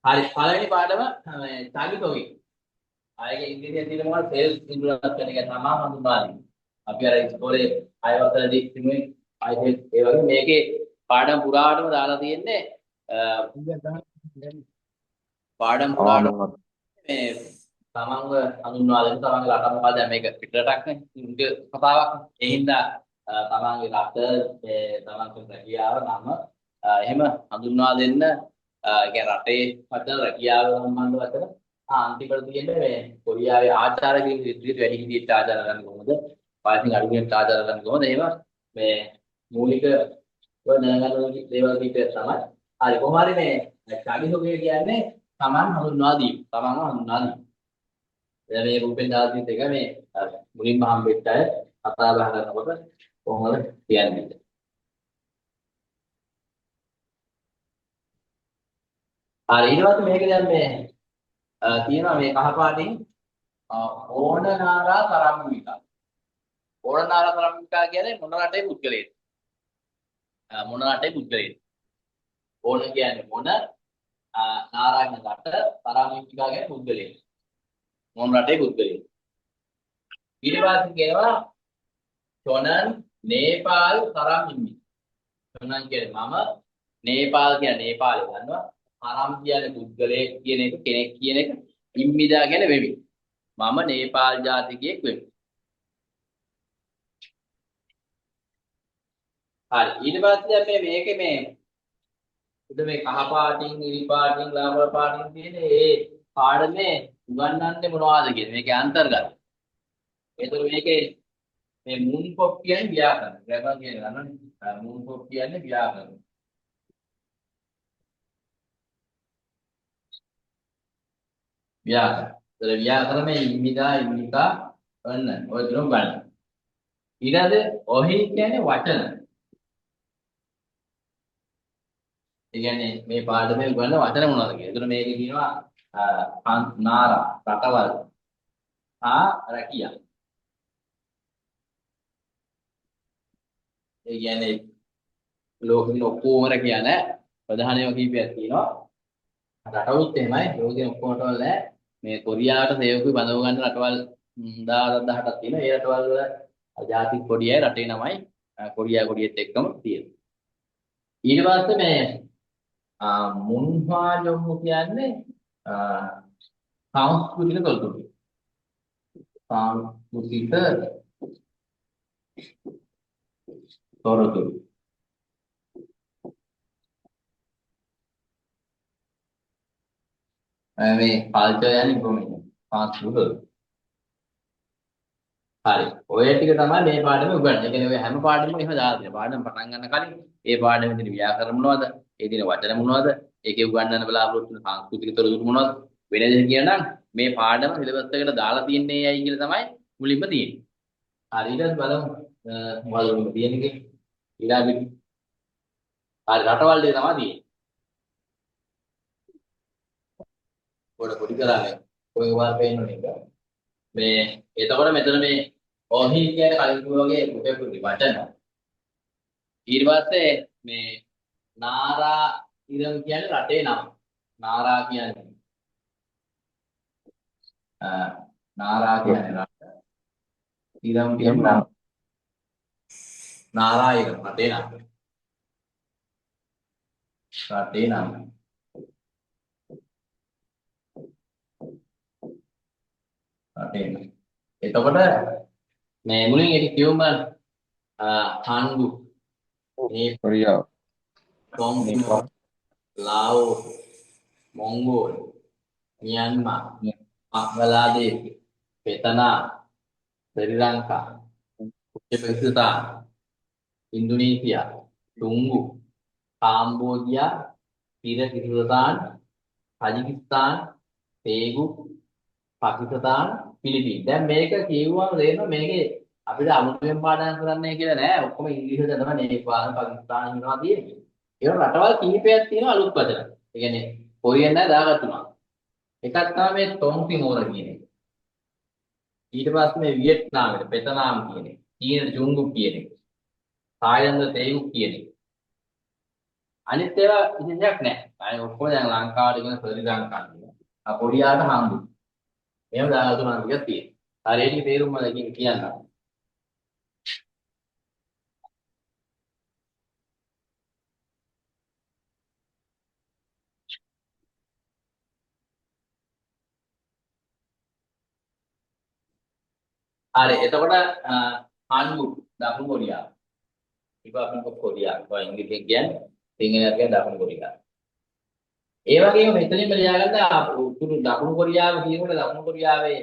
හරි, පළවෙනි පාඩම මේ 자기소개. ආයක ඉංග්‍රීසියෙන් තියෙන මොකක්ද? සෙල්ෆ් ඉන්ට්‍රොඩක්ෂන් එක තමා හඳුන්වා දෙන්නේ. අපි අර ඉස්කෝලේ ආය වසරේදී තිබුණේ ආය ඒ වගේ මේකේ පාඩම් පුරාටම දාලා තියෙන්නේ පාඩම් පුරාටම මේ තමන්ව හඳුන්වා දෙන්න, තමන්ගේ රට මොකක්ද, දැන් මේක පිටරටක් නේ, ඉංග්‍රීසි කතාවක්. ඒ හින්දා තමන්ගේ රට, මේ තමන්ගේ රැකියාව නම එහෙම හඳුන්වා දෙන්න, ඒ කියන්නේ රටේ වචන, රැකියාව සම්බන්ධ වචන, අන්තිමට තියෙන්නේ මේ කොරියාවේ ආචාර කියන විදිහට වැඩි හිටියට ආචාර කරන්නේ කොහොමද, වයසින් අඩු කෙනෙක්ට ආචාර කරන්නේ කොහොමද, එහෙම මේ මූලික ඔය දැනගන්න ඕන දේවල් කීපයක් තමයි. හරි, කොහොම හරි මේ 자기소개 කියන්නේ තමන් හඳුන්වා දීම, තමන්ව හඳුන්වා දීම. දැන් මේ රූපෙන් දාලා තියෙන එක මේ මුලින්ම හම්බෙච්ච අය කතා බහ කරනකොට කොහොමද කියන්නේ. හරි, ඊට පස්සේ මේක දැන් මේ තියෙනවා මේ කහ පාටින් ඕනනාරා තරම්මිකා. ඕනනාරා තරම්මිකා කියන්නේ මොන රටේ පුද්ගලයෙක්ද? මොන රටේ පුද්ගලයෙක්ද? ඕන කියන්නේ මොන, නාරා කියන්නේ රට, තරම්මිකා කියන්නේ පුද්ගලයෙක්. මොන රටේ පුද්ගලයෙක්ද? ඊට පස්සේ කියනවා චොනන් නේපාල් තරම්මිමි. චොනන් කියන්නේ මම, නේපාල් කියන්නේ නේපාලේ දන්නවා. තරම් කියන්නේ පුද්ගලයෙක් කියන එක, කෙනෙක් කියන එක, ඉම්මිදා කියන්නේ වෙමි. මම නේපාල් ජාතිකයෙක් වෙමි. හරි, ඊට පස්සේ දැන් මේ මේකේ මේ උඩ මේ කහ පාටින්, ඉරි පාටින්, ලාබල පාටින් තියෙන ඒ පාඩමේ උගන්වන්නේ මොනවද කියන මේකේ අන්තර්ගත. ඒතර මේකේ මේ මුන් පොප් කියන්නේ ව්‍යාකරණ. ග්‍රැමර් කියන්නේ දන්නවනේ. මුන් පොප් කියන්නේ ව්‍යාකරණ. ව්‍යාකරණ. ඒතර ව්‍යාකරණ මේ ඉම්මිදා, ඉම්මිකා ඔන්න ඔය තුනම ගන්න. ඊළඟ ඔහි කියන්නේ වචන. ඒ කියන්නේ මේ පාඩමේ උගන්වන වචන මොනවද කියලා. ඒතර මේකේ කියනවා නාරා, රටවල්, හා රැකියා. ඒ කියන්නේ ලෝකෙ ඉන්න ඔක්කොම රැකියා නෑ. ප්‍රධාන ඒවා කීපයක් තියෙනවා. රටවලුත් එහෙමයි. ලෝකෙ ඔක්කොම රටවල් නෑ. මේ කොරියාවට සේවකයෝ බඳව ගන්න රටවල් 17 18ක් තියෙනවා. ඒ රටවල් වල ජාති කොඩියයි රටේ නමයි කොරියා කොඩියත් එක්කම තියෙනවා. ඊට පස්සේ මේ මුන්හා ජොම්මු කියන්නේ සංස්කෘතික තොරතුරු. සංස්කෘතික තොරතුරු. මේ කල්චර් යන්නේ ඉන්ෆර්මේෂන්. සංස්කෘතික. හරි. ඔය ටික තමයි මේ පාඩමේ උගන්වන්නේ. ඒ කියන්නේ ඔය හැම පාඩමකම එහෙම දාලා තියෙනවා. පාඩම පටන් ගන්න කලින් ඒ පාඩමේ තියෙන ව්‍යාකරණ මොනවද? ඒ තියෙන වචන මොනවද? ඒකේ උගන්වන්න බලාපොරොත්තු වෙන සංස්කෘතික තොරතුරු මොනවද? වෙන දෙයක් කියනනම් මේ පාඩම සිලබස් එකට දාලා තියන්නේ ඇයි කියලා තමයි මුලින්ම තියෙන්නේ. හරි, ඊට පස්සේ බලමු මොකද මුලින්ම තියෙන්නේ කියලා. ඊළඟ හරි රටවල් දෙක තමයි තියෙන්නේ. පොඩ පොඩි කරන්නේ. ඔය වාර පේන්න ඕනේ එක. මේ එතකොට මෙතන මේ ඔහි කියන්නේ කලින් කිව්වා වගේ මොකක්ද වචන. ඊට පස්සේ මේ නාරා ඉරම් කියන්නේ රටේ නම. නාරා කියන්නේ නාරා කියන්නේ රට. ඉරම් කියන්නේ නම. නාරා ඉරම් රටේ නම. රටේ නම. රටේ නම. එතකොට මේ මුලින් ඒක කියමු බලන්න. හන්ගු, මේ කොරියාව, තොං, ලාઓස්, මොංගෝල්, මියන්මා, බංගලාදේශ, වෙතනාම්, ශ්‍රී ලංකා, උස්බෙකිස්තාන්, ඉන්දුනීසියා, තුංගු, කාම්බෝඩියා, කිර්ගිස්තාන්, තජිකිස්තාන්, තේගු, පාකිස්තාන්, පිලිපීන්. දැන් මේක කියුවම තේරෙනවා මේකේ අපිට අමුතුවෙන් පාඩම් කරන්නයි කියලා නෑ. ඔක්කොම ඉංග්‍රීසි වලින් තමයි නේපාල, පාකිස්තාන හිනවා තියෙන්නේ. ඒ වගේ රටවල් කිහිපයක් තියෙනවා අලුත් වචන. ඒ කියන්නේ කොරියන් අය දාගත්තුනා. එකක් තමයි මේ තොන්තිමෝර කියන එක. ඊට පස්සේ මේ වියට්නාමෙට පෙතනාම් කියන එක. චීන චුංගු කියන එක. තායිලන්ත තේගු කියන එක. අනිත් ඒවා විශේෂයක් නෑ. අය ඔක්කොම දැන් ලංකාවට කියන ශ්‍රී ලංකා කියනවා. ආ කොරියාවට හංගු. එහෙම දාලා තුනක් ටිකක් තියෙනවා. හරි ඒක තේරුම් මම දැන් කියන්නම්. හරි එතකොට හංගු දකුණු කොරියාව. Republic of Korea. ඔය ඉංග්‍රීසියෙන් කියන්නේ සිංහලෙන් කියන්නේ දකුණු කොරියාව. ඒ වගේම මෙතනින්ම ලියාගන්න උතුරු දකුණු කොරියාව කියනකොට දකුණු කොරියාවේ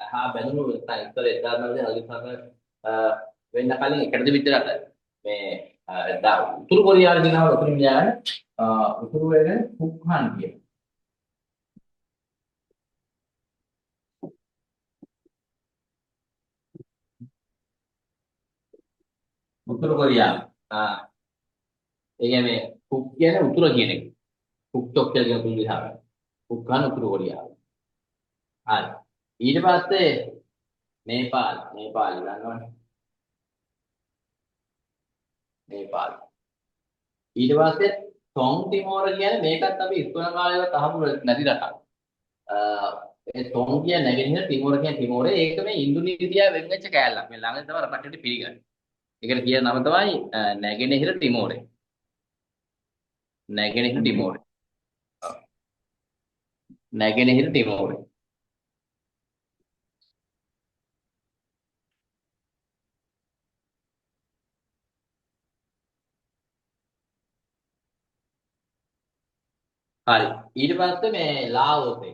හා බැඳුණු නැත්නම් ඉස්සර 1944 වෙන්න කලින් එකට තිබිච්ච රට මේ උතුරු කොරියාව කියනවා උතුරින් ලියාගන්න උතුරු වෙන පුක්හන් කියන. උතුරු කොරියාව. ඒ කියන්නේ පුක් කියන්නේ උතුර කියන එක. පුක්තොක් කියලා කියන තුන් දිහාවට. පුක්හන් උතුරු කොරියාව. හරි. ඊට පස්සේ නේපාල් නේපාල් දන්නවනේ. නේපාල්. ඊට පස්සේ තොන් ටිමෝර කියන්නේ මේකත් අපි ඉස්කෝලේ කාලේවත් අහපු නැති රටක්. ඒ තොන් කියන්නේ නැගෙනහිර ටිමෝර කියන්නේ ටිමෝරේ ඒක මේ ඉන්දුනීසියාව වෙන් වෙච්ච කෑල්ලක්. මේ ළඟදී තමයි රටක් හැටියට පිළිගන්නේ. ඒකට කියන නම තමයි නැගෙනහිර ටිමෝරේ. නැගෙනහිර ටිමෝරේ. නැගෙනහිර ටිමෝරේ. හරි. ඊට පස්සේ මේ ලාઓසේ.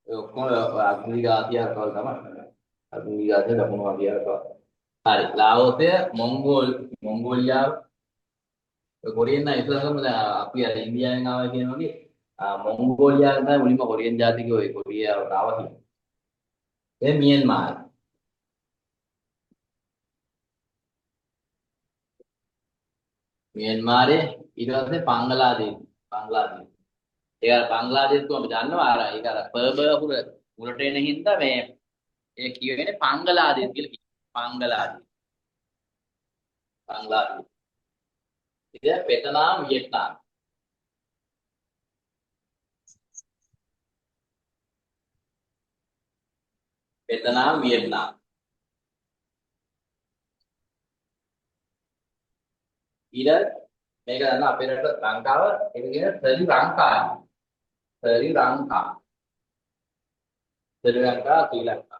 ඔය ඔක්කොම අග්නිග ආසියා රටවල් තමයි. අග්නිග ආසියා දකුණු ආසියා රටවල්. හරි. ලාઓසය මොංගෝලියාව ඔය කොරියන් නම් ඉස්සරහම දැන් අපි අර ඉන්දියාවෙන් ආවා කියන වගේ මොංගෝලියාවෙන් තමයි මුලින්ම කොරියන් ජාතිකයෝ ඔය කොරියාවට ආවා කියන්නේ. ඒ මියන්මාර්. මියන්මාරේ ඊට පස්සේ බංගලාදේශ බංගලාදේශ. ඒ අර බංගලාදේශ කොහොමද දන්නවා අර ඒක අර පර්බ අකුර මුලට එන හින්දා මේ ඒ කියවෙන්නේ බංගලාදේශ කියලා කියනවා. බංගලාදේශ. බංගලාදේශ. ඉතින් වෙතනාම් වියට්නාම්. වෙතනාම් වියට්නාම්. ඊට මේක දන්න අපේ රට ලංකාව ඒක කියන ශ්‍රී ලංකා. ශ්‍රී ලංකා. ශ්‍රී ලංකා ශ්‍රී ලංකා.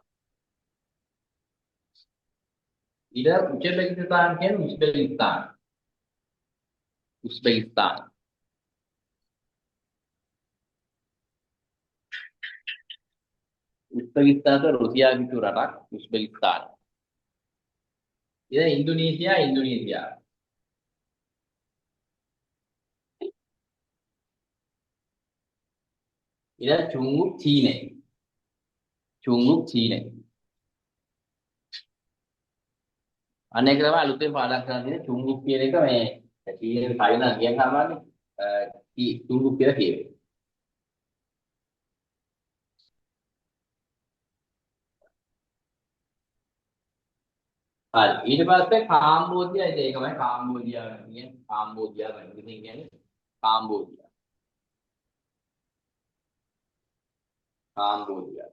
ඊට උස්බෙකිස්තාන් කියන්නේ උස්බෙකිස්තාන්. උස්බෙකිස්තාන්. උස්බෙකිස්තාන රුසියාව කිව්ව රටක් උස්බෙකිස්තාන. ඊට ඉන්දුනීසියා ඉන්දුනීසියා. ඊට චුංගුක් චීනය. චුංගුක් චීනය. අන්න ඒක තමයි අලුතෙන් පාඩම් කරන්න තියෙන්නේ චුංගුක් කියන එක මේ චීනයේ චයිනා කියන සාමාන්‍ය චුංගුක් කියලා කියවේ. හරි ඊට පස්සේ කාම්බෝඩියා ඉතින් ඒකමයි කාම්බෝඩියා කියන්නේ කාම්බෝඩියා ඉංග්‍රීසියෙන් කියන්නේ කාම්බෝඩියා. කාම්බෝඩියා.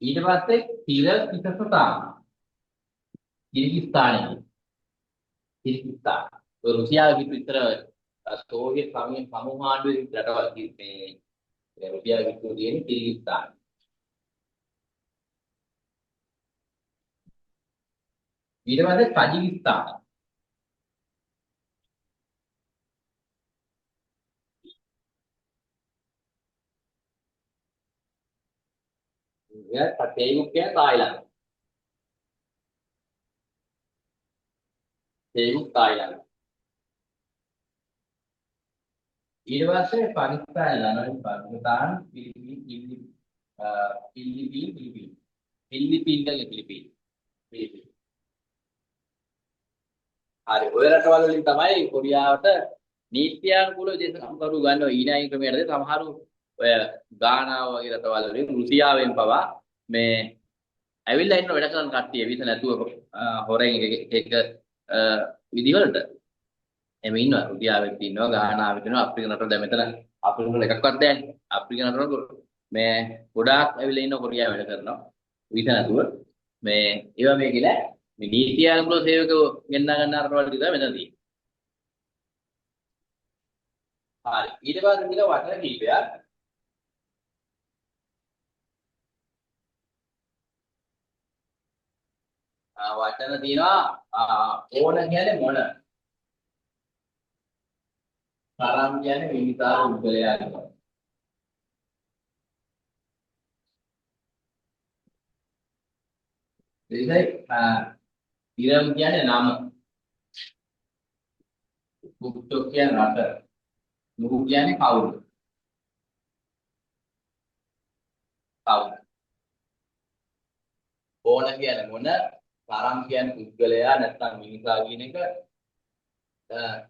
ඊට පස්සේ කිර්ගිස්තාන. කිර්ගිස්තානයේ කිර්ගිස්තාන. ඔය රුසියාව කිව්ව විතර සෝවියට් සමූහ ආණ්ඩුවේ රටවල් මේ රුසියාව කිව්ව තියෙන්නේ කිර්ගිස්තාන. ඊට පස්සේ තජිකිස්තාන. එයා තේගුක් කියන්නේ තායිලන්ත. තේගුක් තායිලන්ත. ඊට පස්සේ පාකිස්තානය දන්නවනේ පාකිස්තාන පිලිපීන් පිලිපීන් පිලිපීන් පිලිපීන් කියන්නේ පිලිපීන් පිලිපීන්. හරි ඔය රටවල් වලින් තමයි කොරියාවට නීත්‍යානුකූල විදේශ කම්කරු ගන්න ඔය ඊනායි ක්‍රමයට සමහරු ඔය ගානාව වගේ රටවල් වලින් රුසියාවෙන් පවා මේ ඇවිල්ලා ඉන්න වැඩ කරන කට්ටිය වීසා නැතුව හොරෙන් එක එක විදිවලට එහෙම ඉන්නවා. රුසියාවෙත් ඉන්නවා, ගානාවෙත් ඉන්නවා, අප්‍රිකන් රටවල. දැන් මෙතන අප්‍රිකන් වල එකක්වත් නැහැ. අප්‍රිකන් රටවල මේ ගොඩාක් ඇවිල්ලා ඉන්න කොරියාව වැඩ කරනවා වීසා නැතුව. මේ ඒවා මේ කියලා මේ නීති අනුකූල සේවකයෝ ගෙන්නා ගන්න රටවල් ටික තමයි මෙතන තියෙන්නේ. හරි. ඊට පස්සේ තියෙන වචන කීපයක්. වචන තියෙනවා. ඕන කියන්නේ මොන, තරම් කියන්නේ මිනිසා පුද්ගලයා කියලා. එනිසායි ඉරම් කියන්නේ නම, කුක්ටොක් කියන්නේ රට, නුහු කියන්නේ කවුද? කවුද? ඕන කියන්නේ මොන, තරම් කියන්නේ පුද්ගලයා නැත්නම් මිනිසා කියන එක,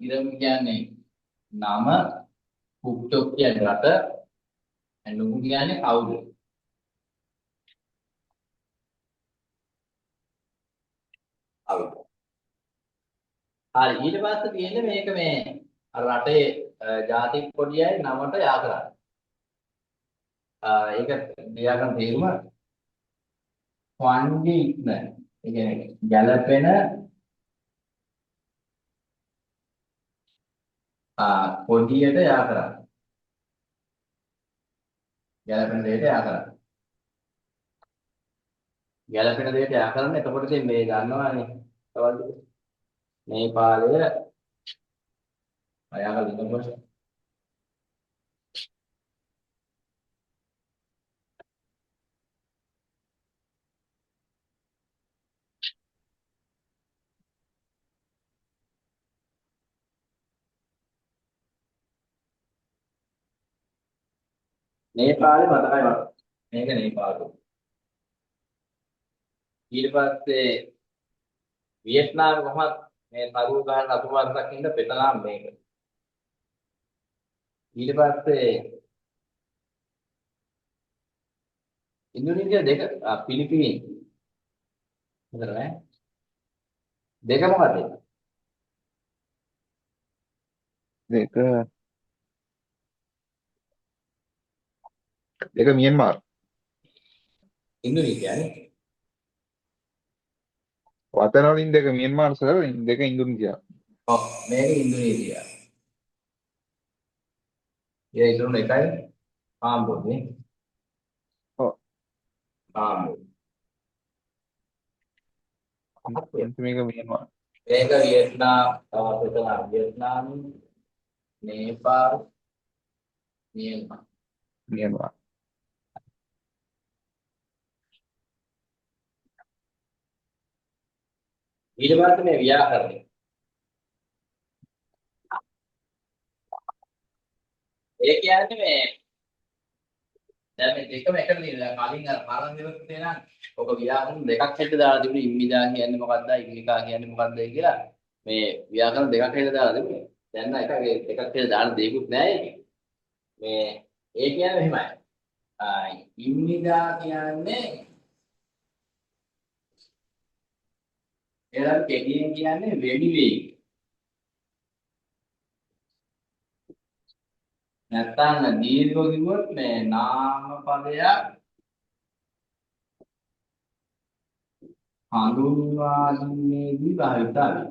ඉරම් කියන්නේ නම, කුක්ටොක් කියන්නේ රට, නුහු කියන්නේ කවුද? කවුද? හරි. ඊට පස්සේ තියෙන්නේ මේක මේ අර රටේ ජාතික කොඩියයි නමට යා කරන්නේ. ඒක ව්‍යාකරණ තේරුම ස්වංගි ඉක්ම. ඒ කියන්නේ ගැළපෙන කොඩියට යා කරන්නේ. ගැළපෙන දෙයට යා කරන්නේ. ගැළපෙන දෙයට යා කරන්නේ. එතකොට ඉතින් මේ දන්නවනේ තවත් නේපාලය අයා කරලා දෙන්නකො. නේපාලේ මතකයි මට. මේක නේපාලේ. ඊට පස්සේ වියට්නාම කොහොමත් මේ තරුව ගහන අතු වර්ගයක් ඉන්න පෙතනාම් මේක. ඊට පස්සේ ඉන්දුනීසියා දෙක, පිලිපීන් හතර නෑ. දෙක මොකද්ද? දෙක දෙක මියන්මාර්. ඉන්දුනීසියානේ. වචන වලින් දෙක මියන්මාර් සර්, දෙක ඉන්දුනීසියා. ඔව් මේක ඉන්දුනීසියා. ඒ ඉතුරුන එකයි කාම්බෝජ නේ. ඔව්. කාම්බෝජ. මේක මියන්මාර්. මේක වියට්නාම්, තවත් වියට්නාම්, නේපාල්, මියන්මාර්. මියන්මාර්. ඊට පස්සේ මේ ව්‍යාකරණය. ඒ කියන්නේ මේ දැන් මේ දෙකම එකට තියෙනවා. දැන් කලින් අර පරණ දේවල් තියෙනවා. ඔක ව්‍යාකරණ දෙකක් හැටියට දාලා තිබුණේ. ඉම්මිදා කියන්නේ මොකද්ද, ඉම්මිකා කියන්නේ මොකද්ද කියලා මේ ව්‍යාකරණ දෙකක් හැටියට දාලා තිබුණේ. දැන් නම් එකක් එකක් හැටියට දාන දෙයක්වත් නෑ ඒකේ. මේ ඒ කියන්නේ මෙහෙමයි. ඉම්මිදා කියන්නේ එයාලා කෙටියෙන් කියන්නේ වෙමි වේග. නැත්තම් දීර්ඝව කිව්වොත් මේ නාම පදයක් හඳුන්වා දීමේදී භාවිතා වේ.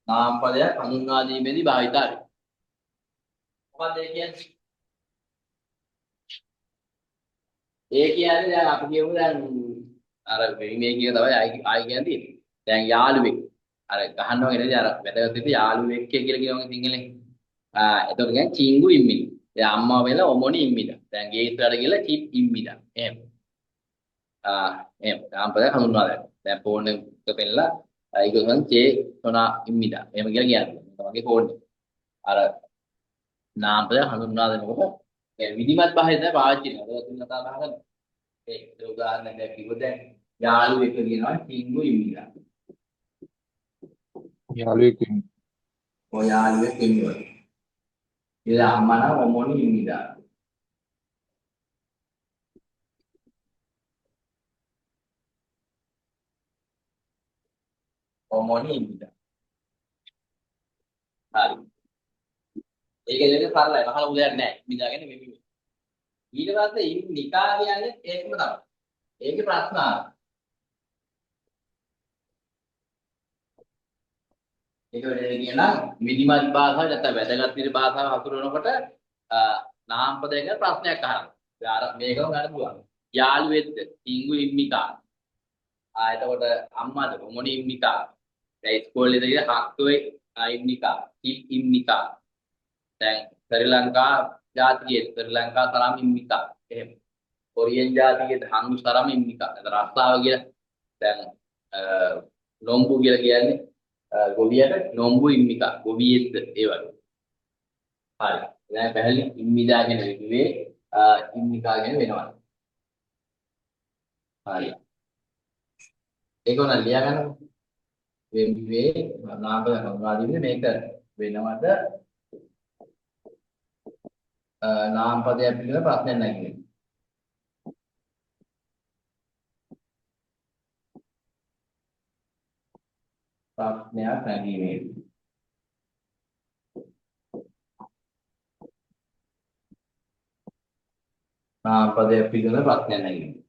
නාම පදයක් හඳුන්වා දීමේදී භාවිතා වේ. මොකක්ද ඒ කියන්නේ? ඒ කියන්නේ දැන් අපි කියමු දැන් අර මේ කිය තමයි ආයි ආයි කියන්න තියෙන්නේ. දැන් යාළුවෙක් අර ගහනවා නේද, අර වැදගත් විදිහට යාළුවෙක් කියලා කියනවා සිංහලෙන්. එතකොට කියන්නේ චිංගු ඉම්මිලි. දැන් අම්මා වෙලා ඔමොනි ඉම්මිලා. දැන් ගේ ඉස්සරහට ගිහලා චිප් ඉම්මිලා. එහෙම. එහෙම නාම පදයක් හඳුන්වා දෙන්න. දැන් ෆෝන් එක පෙන්නලා ඒකෙන් චේ සොනා ඉම්මිලා. එහෙම කියලා කියන්නේ. මේක වගේ ෆෝන් එක. අර නාම පදයක් හඳුන්වා දෙනකොට ඒ විධිමත් භාෂාව තමයි පාවිච්චි කරන්නේ. අද තුන් කතා බහ කරනවා. ඒ උදාහරණයක් දැන් කිව්වොත් දැන් යාළුවෙක් කියනවා චිංගු ඉම්මිලා. යාළුවෙක් ඉන්නේ. ඔය යාළුවෙක් ඉන්නවා. ඊළ අම්මා නම් ඔමොනි ඉම්මිදා. ඔමොනි ඉම්මිදා. හරි. ඒක දෙන්නේ සරලයි. මහා ලොකු දෙයක් නෑ. ඉම්මිදා කියන්නේ මෙමි. ඊට පස්සේ ඉම්නිකා කියන්නේ ඒකම තමයි. ඒකේ ප්‍රශ්න ආවා. ඒක වෙන්නේ කියනවා විධිමත් භාෂාව නැත්නම් වැදගත් විදිහේ භාෂාව හසුරවනකොට නාමපදයක් ගැන ප්‍රශ්නයක් අහනවා. දැන් අර මේකම ගන්න පුළුවන්. යාළුවෙක්ද? ඉංගු ඉම්මිකා. ආ එතකොට අම්මාද? මොමොනි ඉම්මිකා. දැන් ඉස්කෝලේ ඉඳලා හක්කෝයි ඉම්මිකා. කිල් ඉම්මිකා. දැන් ශ්‍රී ලංකා ජාතිකයේ ශ්‍රී ලංකා තරම් ඉම්මිකා. එහෙම. කොරියන් ජාතිකයේ හංගු තරම් ඉම්මිකා. එතන රස්සාව කියලා දැන් නොම්බු කියලා කියන්නේ ගොවියට නොම්බු ඉම්මිකා. ගොවියෙක්ද ඒ වගේ. හරි. දැන් පැහැදිලි ඉම්මිදා කියන විදිහේ ඉම්මිකා කියන වෙනවා. හරි. ඒක උනා ලියා ගන්නකො. මේ නාමපද හඳුනා දීමේ මේක වෙනවද නාමපදයක් පිළිබඳ ප්‍රශ්නයක් නැගිටිනවා. ප්‍රශ්නයක් නැගීමේදී. නාමපදයක් පිළිබඳ ප්‍රශ්නයක් නැගීමේදී.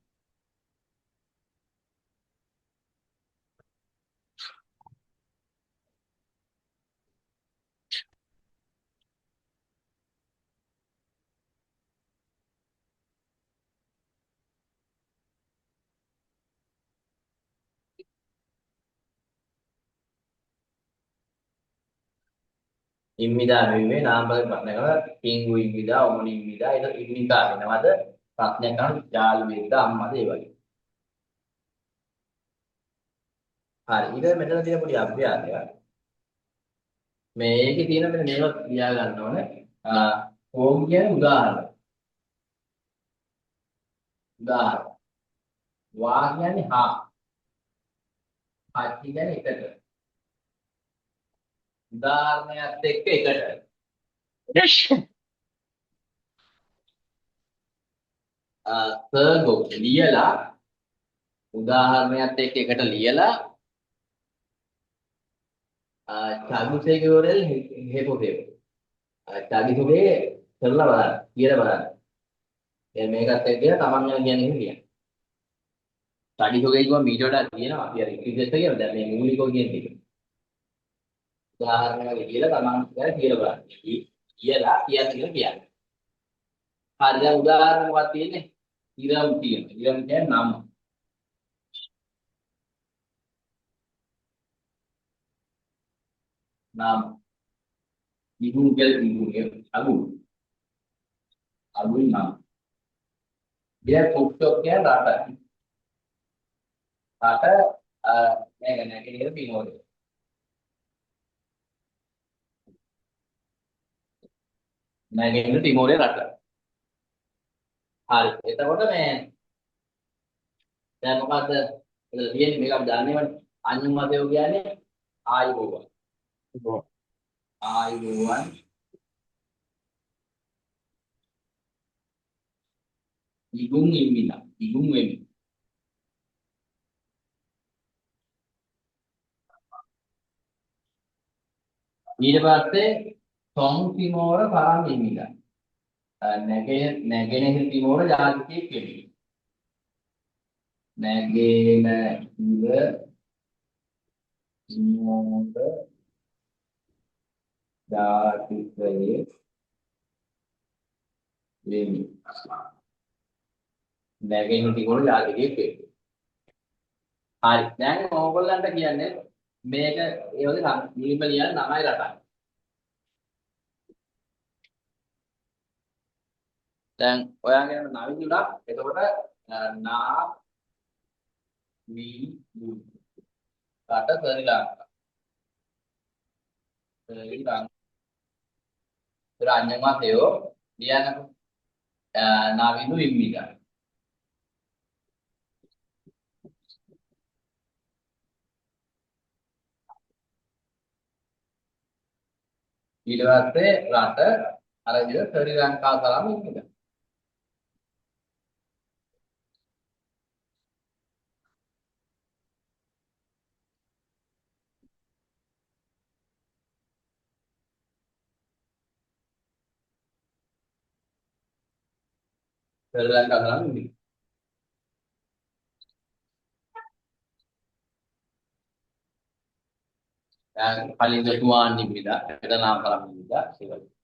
ඉම්මිදා නෙවෙයි නාමපද ප්‍රශ්න කරනවා. කිංගු ඉම්මිදා, ඔමනි ඉම්මිදා, ඒක ඉම්මිකා වෙනවද? ප්‍රශ්නයක් අහන යාළුවෙක්ද අම්මද ඒ වගේ. හරි. ඊට මෙතන තියෙන පොඩි අභ්‍යාසයක්. මේකේ තියෙන මෙන්න මේවා ලියා ගන්න ඕනේ. ඕම් කියන්නේ උදාහරණ. උදාහරණ. වා කියන්නේ හා. හච්චි කියන්නේ එකට. උදාහරණයත් එක්ක එකට. සර්ගෝ ලියලා උදාහරණයත් එක්ක එකට ලියලා චාගුසේකවරල් හේපොතේ. චාගිසුගේ කරලා බලන්න කියලා බලන්න. දැන් මේකත් එක්ක කියලා තමන් ගැන කියන්නේ එහෙම කියන්න. චාගිසුගේ කිව්වම මීට වඩා තියෙනවා. අපි අර ඉංග්‍රීසියෙන් කියමු. දැන් මේ මූලිකව කියන ටික. උදාහරණ වගේ කියලා තමන් ගැන කියලා බලන්න. කියලා කියන්න කියලා කියන්න. හරි දැන් උදාහරණ මොකක්ද තියෙන්නේ? ඉරම් තියෙනවා. ඉරම් කියන්නේ නම. නම. ඉගුන් කියලා ඉගුන් අගු. අගුයි නම. ඊට ෆුක්ටොක් කියන්නේ රට. රට මේක නැගෙනහිර පිනෝදේ. නැගෙනහිර ටිමෝරේ රට. හරි. එතකොට මේ දැන් මොකද්ද එතන තියෙන්නේ මේක අපි දන්නේවනේ. අඤ්ඤමතයෝ කියන්නේ ආයුබෝවන්. ආයුබෝවන් ඉගුන් ඉම්මිලා ඉගුන් වෙමි. ඊට පස්සේ සොන් තිමෝර පරම් ඉම්මිලා. නැගෙනහිර තිමෝර ජාතිකයෙක් වෙමි. නැගෙනහිර තිමෝර ජාතිකයෙක් වෙමි. නැගෙනහිර තිමෝර ජාතිකයෙක් වෙමි. හරි. දැන් ඕගොල්ලන්ට කියන්නේ මේක ඒ වගේ මුලින්ම ලියන්න නමයි රටයි. දැන් ඔයාගෙන නවිදුණා. එතකොට නා වී දු රට ශ්‍රී ලංකා. ශ්‍රී ලංකා. අඤ්ඤමතයෝ ලියන්නකෝ. නවිදු ඉම්මිදා. ඊට පස්සේ රට අර විදිහට ශ්‍රී ලංකා තරම් ඉන්නේ. ශ්‍රී ලංකා තරම් ඉන්නේ. දැන් කලින් තුවාන් නිමිදා වෙතනාම් තරම් නිමිදා ඒ වගේ.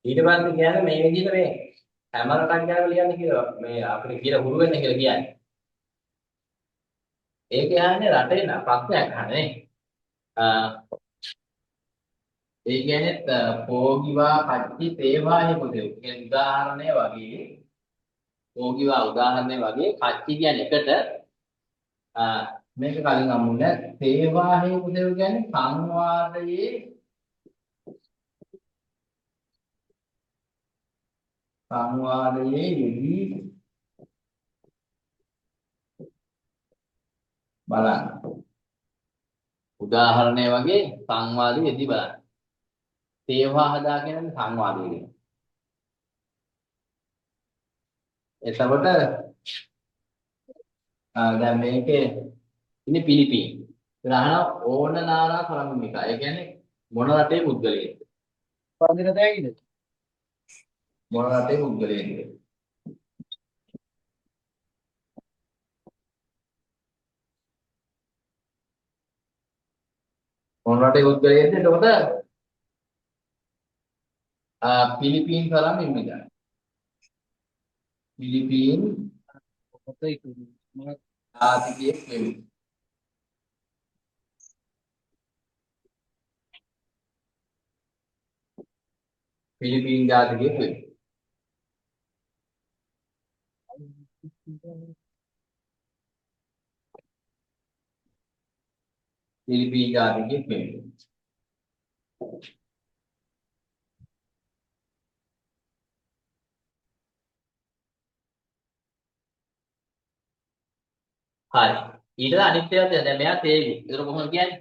ඊට පස්සේ කියන්නේ මේ විදිහට මේ හැම රටක් ගැනම ලියන්න කියලා මේ අපිට කියලා හුරු වෙන්න කියලා කියන්නේ. ඒ කියන්නේ රටේ න ප්‍රශ්නයක් අහන්නේ. ඒ කියන්නේ පෝගිවා කච්චි තේවාහි පොදේ කියන උදාහරණය වගේ, පෝගිවා උදාහරණය වගේ කච්චි කියන්නේ එකට, මේක කලින් හම්බුනේ තේවාහි පොදේ කියන්නේ සංවාදයේ යෙදී බලන්න. උදාහරණය වගේ සංවාදයේ යෙදී බලන්න. තේවා හදා කියන්නේ සංවාදය කියන. එතකොට දැන් මේකේ ඉන්නේ පිලිපීන්. ඉතින් අහනවා ඕන නානා සරම්මිකා. ඒ කියන්නේ මොන රටේ පුද්ගලයෙක්ද? පන්දින තෑගිද? මොන රටේ පුද්ගලයෙක්ද? මොන රටේ පුද්ගලයෙක්ද? එතකොට පිලිපීන් තරම් ඉම්මිදා. පිලිපීන් ජාතිකයෙක් වෙමි. පිලිපීන් ජාතිකයෙක් වෙමි. පිලිපීන් ජාතිකයෙක් වෙමි. හරි. ඊට අනිත් ඒවා තියෙනවා. දැන් මෙයා තේගු. ඒතර කොහොමද කියන්නේ?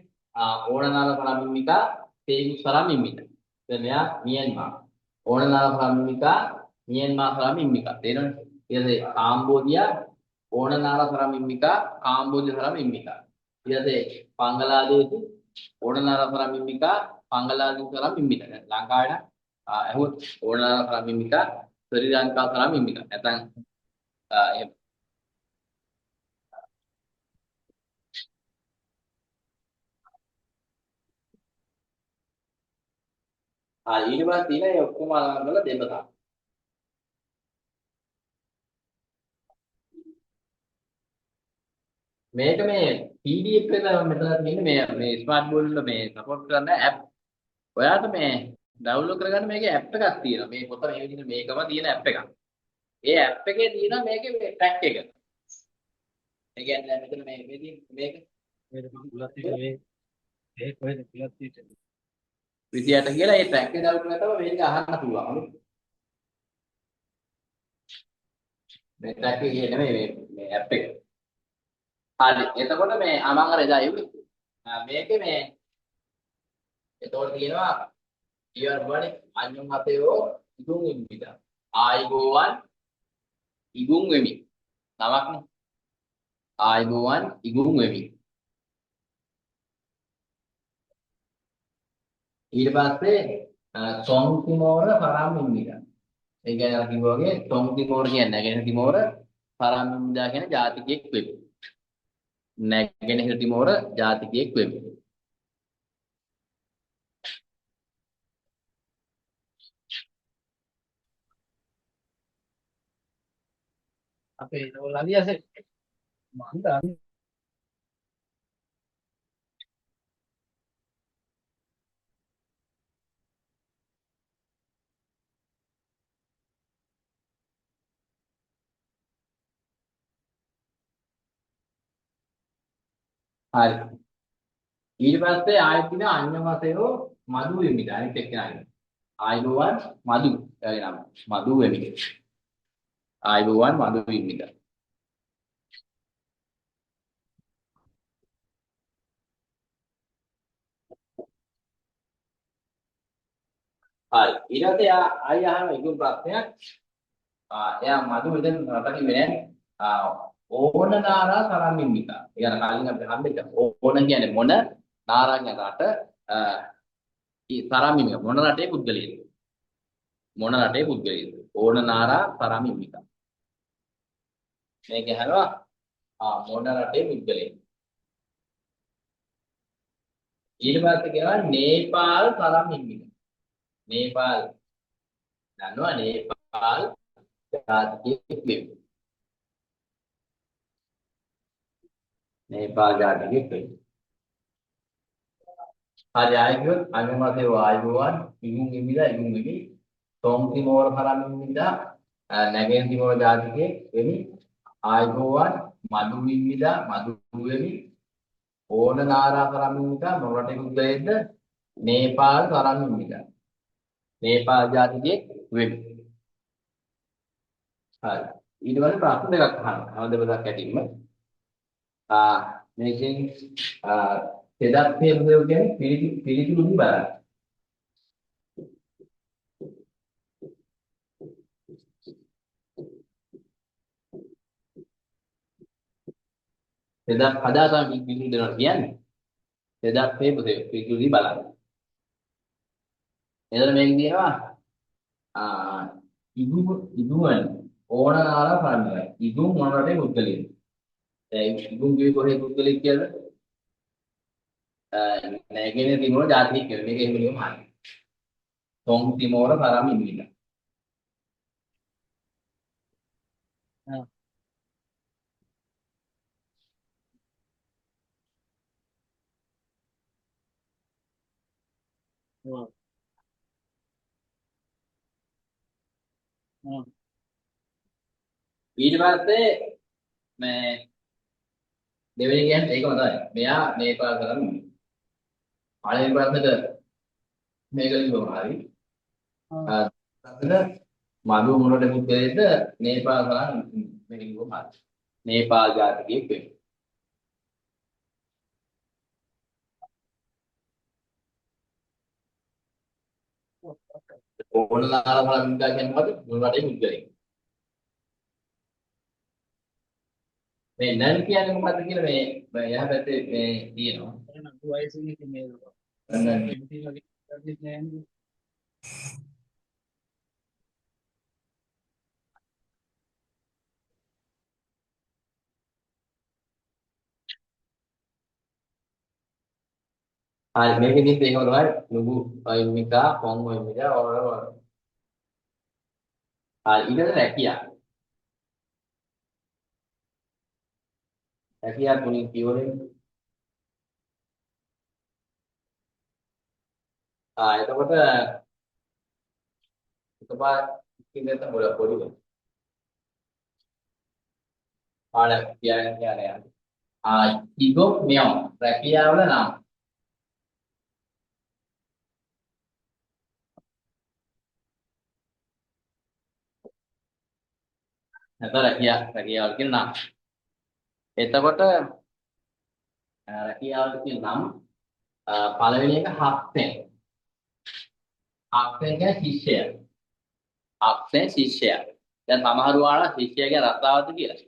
ඕනනාල සරම්මිකා තේගු සරම්මිමික. දැන් මෙයා මියන්මා. ඕනනාල සරම්මිකා මියන්මා සරම්මිමිකා. තේරෙනවද? ඊට පස්සේ කාම්බෝඩියා ඕනනාල සරම්මිමිකා කාම්බෝජ සරම්මිමිකා. ඊට පස්සේ බංගලාදේශ ඕනනාල සරම්මිමිකා බංගලාදේශ සරම්මිමිකා. දැන් ලංකාවේ නම් ඇහුවොත් ඕනනාල සරම්මිමිකා ශ්‍රී ලංකා සරම්මිමිකා. නැත්නම් එහෙම. ඊට පස්සේ තියෙන ඒ ඔක්කොම අලං කරලා දෙබතා. මේක මේ PDF එක මෙතන තියෙන්නේ මේ මේ ස්මාර්ට් බෝඩ් වල මේ සපෝට් කරන ඇප්. ඔයාලට මේ ඩවුන්ලෝඩ් කරගන්න මේකේ ඇප් එකක් තියෙනවා. මේ පොත මේ විදිහට මේකම තියෙන ඇප් එකක්. ඒ ඇප් එකේ තියෙනවා මේකේ මේ ටැග් එක. ඒ කියන්නේ දැන් මෙතන මේ මේ තියෙන මේක කොහෙද පුලත් හිටියේ? ඒ කොහෙද පුලත් හිටියේ? 28 කියලා ඒ ට්‍රැක් එක ඩවුන්ලෝඩ් කරලා තමයි මේක අහන්න පුළුවන්. හරි. මේ ට්‍රැක් එක කියන්නේ නෙමෙයි මේ මේ ඇප් එක. හරි. එතකොට මේ මං අර එදා එව්වේ. මේකේ මේ එතකොට තියෙනවා ඊවර බලන්නේ අන්‍යම් හතේෝ ඉදුම් ඉම්මිදා. ආයිබෝවන් ඉගුම් වෙමි. නමක්නේ. ආයිබෝවන් ඉගුම් වෙමි. ඊට පස්සේ තොන් තිමෝර පරම් ඉම්මිදා. ඒ කියන්නේ අර කිව්වා වගේ තොන් තිමෝර කියන්නේ නැගෙනහිර තිමෝර, පරම් ඉම්මිදා කියන්නේ ජාතිකයෙක් වෙමි. නැගෙනහිර තිමෝර ජාතිකයෙක් වෙමි. අපේ නෝලාලියසේ මං දන්නේ. හරි. ඊට පස්සේ ආයෙත් තියෙන අඤ්ඤමසයෝ මధు වෙමිද අනිත් එක්කෙනා ඉන්නවා. ආයුබෝවන් මధు එයාගේ නම. මధు වෙමිද. ආයුබෝවන් මధు වෙමිද. හරි. ඊට පස්සේ එයා ආයෙ අහන ඉගුම් ප්‍රශ්නයක්. එයා මధు මෙතන රට කිව්වේ නෑනේ. ඕන නාරා සරම්මිමිතා. ඒ කියන්නේ කලින් අපිට හම්බෙච්ච ඕන කියන්නේ මොන නාරා කියන්නේ රට සරම්මිමික මොන රටේ පුද්ගලයෙක්ද? මොන රටේ පුද්ගලයෙක්ද? ඕන නාරා සරම්මිමිතා. මේක අහනවා මොන රටේ පුද්ගලයෙක්ද? ඊට පස්සේ කියනවා නේපාල් සරම්මිමික. නේපාල් දන්නවා නේපාල් ජාතිකයෙක් වෙමි. නේපාල් ජාතිකයෙක් වෙමි. හරි ආයෙ කිව්වොත් අනුමතේ ආයුබෝවන් ඉගුම් ඉමිලා ඉගුම් වෙමි. තොම් තිමෝර කරමින්මිදා නැගෙන තිමෝර ජාතිකයෙක් වෙමි. ආයුබෝවන් මధు මිම්මිදා මధు වෙමි. ඕන නාරා කරමින්මිදා මොන රටේ පුද්ගලයෙක්ද? නේපාල් කරමින්මිදා. නේපාල් ජාතිකයෙක් වෙමි. හරි. ඊට පස්සේ ප්‍රශ්න දෙකක් අහනවා. හැම දෙකක් ඇතින්ම. මේකෙන් තෙදක් හේතුදේව කියන්නේ පිළිතුරු බලන්න. තෙදක් හදා තමයි පිළිතුරු දෙනවා කියන්නේ. තෙදක් හේතුදේව පිළිතුරු බලන්න. එතන මේක කියනවා ඉදුම ඉදුමන් ඕන නාලා කරන්නේ. ඉදුම් මොන රටේ පුද්ගලයෙක්ද? දැන් ඉදුම් කිව්වේ කොහේ පුද්ගලයෙක් කියලාද? නැගෙන තිමෝර ජාතිකයෙක් කියලා. මේක එහෙම ලියුම හරි. තොන් තිමෝර තරම් ඉන්දිලා. ඔව්. ඔව්. ඊට පස්සේ මේ දෙවෙනි කියන්නේ ඒකම තමයි. මෙයා නේපාල් කරන්නේ. පළවෙනි ප්‍රශ්නෙට මේක ලියුවම හරි. ප්‍රශ්නෙට මధు මොනට පුද්ගලයෙක්ද නේපාල් කරන් මේක ලියුවම හරි. නේපාල් ජාතිකයෙක් වෙමි. ඕන නාලා කරන් කියන්නේ මොකද? මොන රටේ පුද්ගලයෙක්. මේ නන් කියන්නේ මොකද්ද කියලා මේ එහා පැත්තේ මේ තියෙනවා. අර නඩු වයසින් ඉතින් මේ නන් එම්ටි වගේ කරන්නේ නෑ නේද? හරි මේකෙදිත් ඒකම තමයි නුගු අයිමිකා පොන් අයිමිකා ඔය ඔය. හරි ඊට පස්සේ රැකියා. රැකියා තුنين කියවනේ. එතකොට එකපාර ඉතින් නැත්නම් පොඩි පොඩි පාඩක් තියාගෙන තියාගෙන යන්න. ඉගොක් මෙයෝ රැකියාවල නම් නැත්නම් රැකියාවල කියන නම්. එතකොට රැකියාවල කියන නම් පළවෙනි එක හක්සෙන්. හක්සෙන් කියන්නේ ශිෂ්‍යයා. හක්සෙන් ශිෂ්‍යයා. දැන් සමහරු ආලා ශිෂ්‍යයා කියන්නේ රස්සාවද කියලා.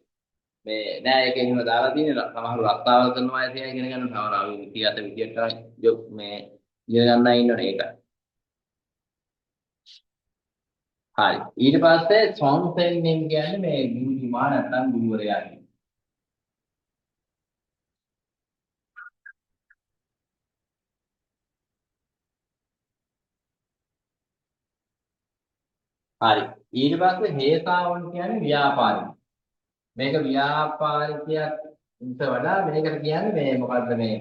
මේ නෑ ඒක එහෙම දාලා තියෙන්නේ සමහරු රස්සාවල් කරනවා අය තියා ඉගෙන ගන්න සමහර අය විද්‍යාත විදියට ජොබ් මේ ඉගෙන ගන්න අය ඉන්නවනේ ඒක. හරි. ඊට පස්සේ සොන්සෙන් කියන්නේ මේ ගුරුතුමා නැත්නම් ගුරුවරයා කියන. හරි. ඊට පස්සේ හේතාවන් කියන්නේ ව්‍යාපාරික. මේක ව්‍යාපාරිකයක් ඊට වඩා මේකට කියන්නේ මේ මොකද්ද මේ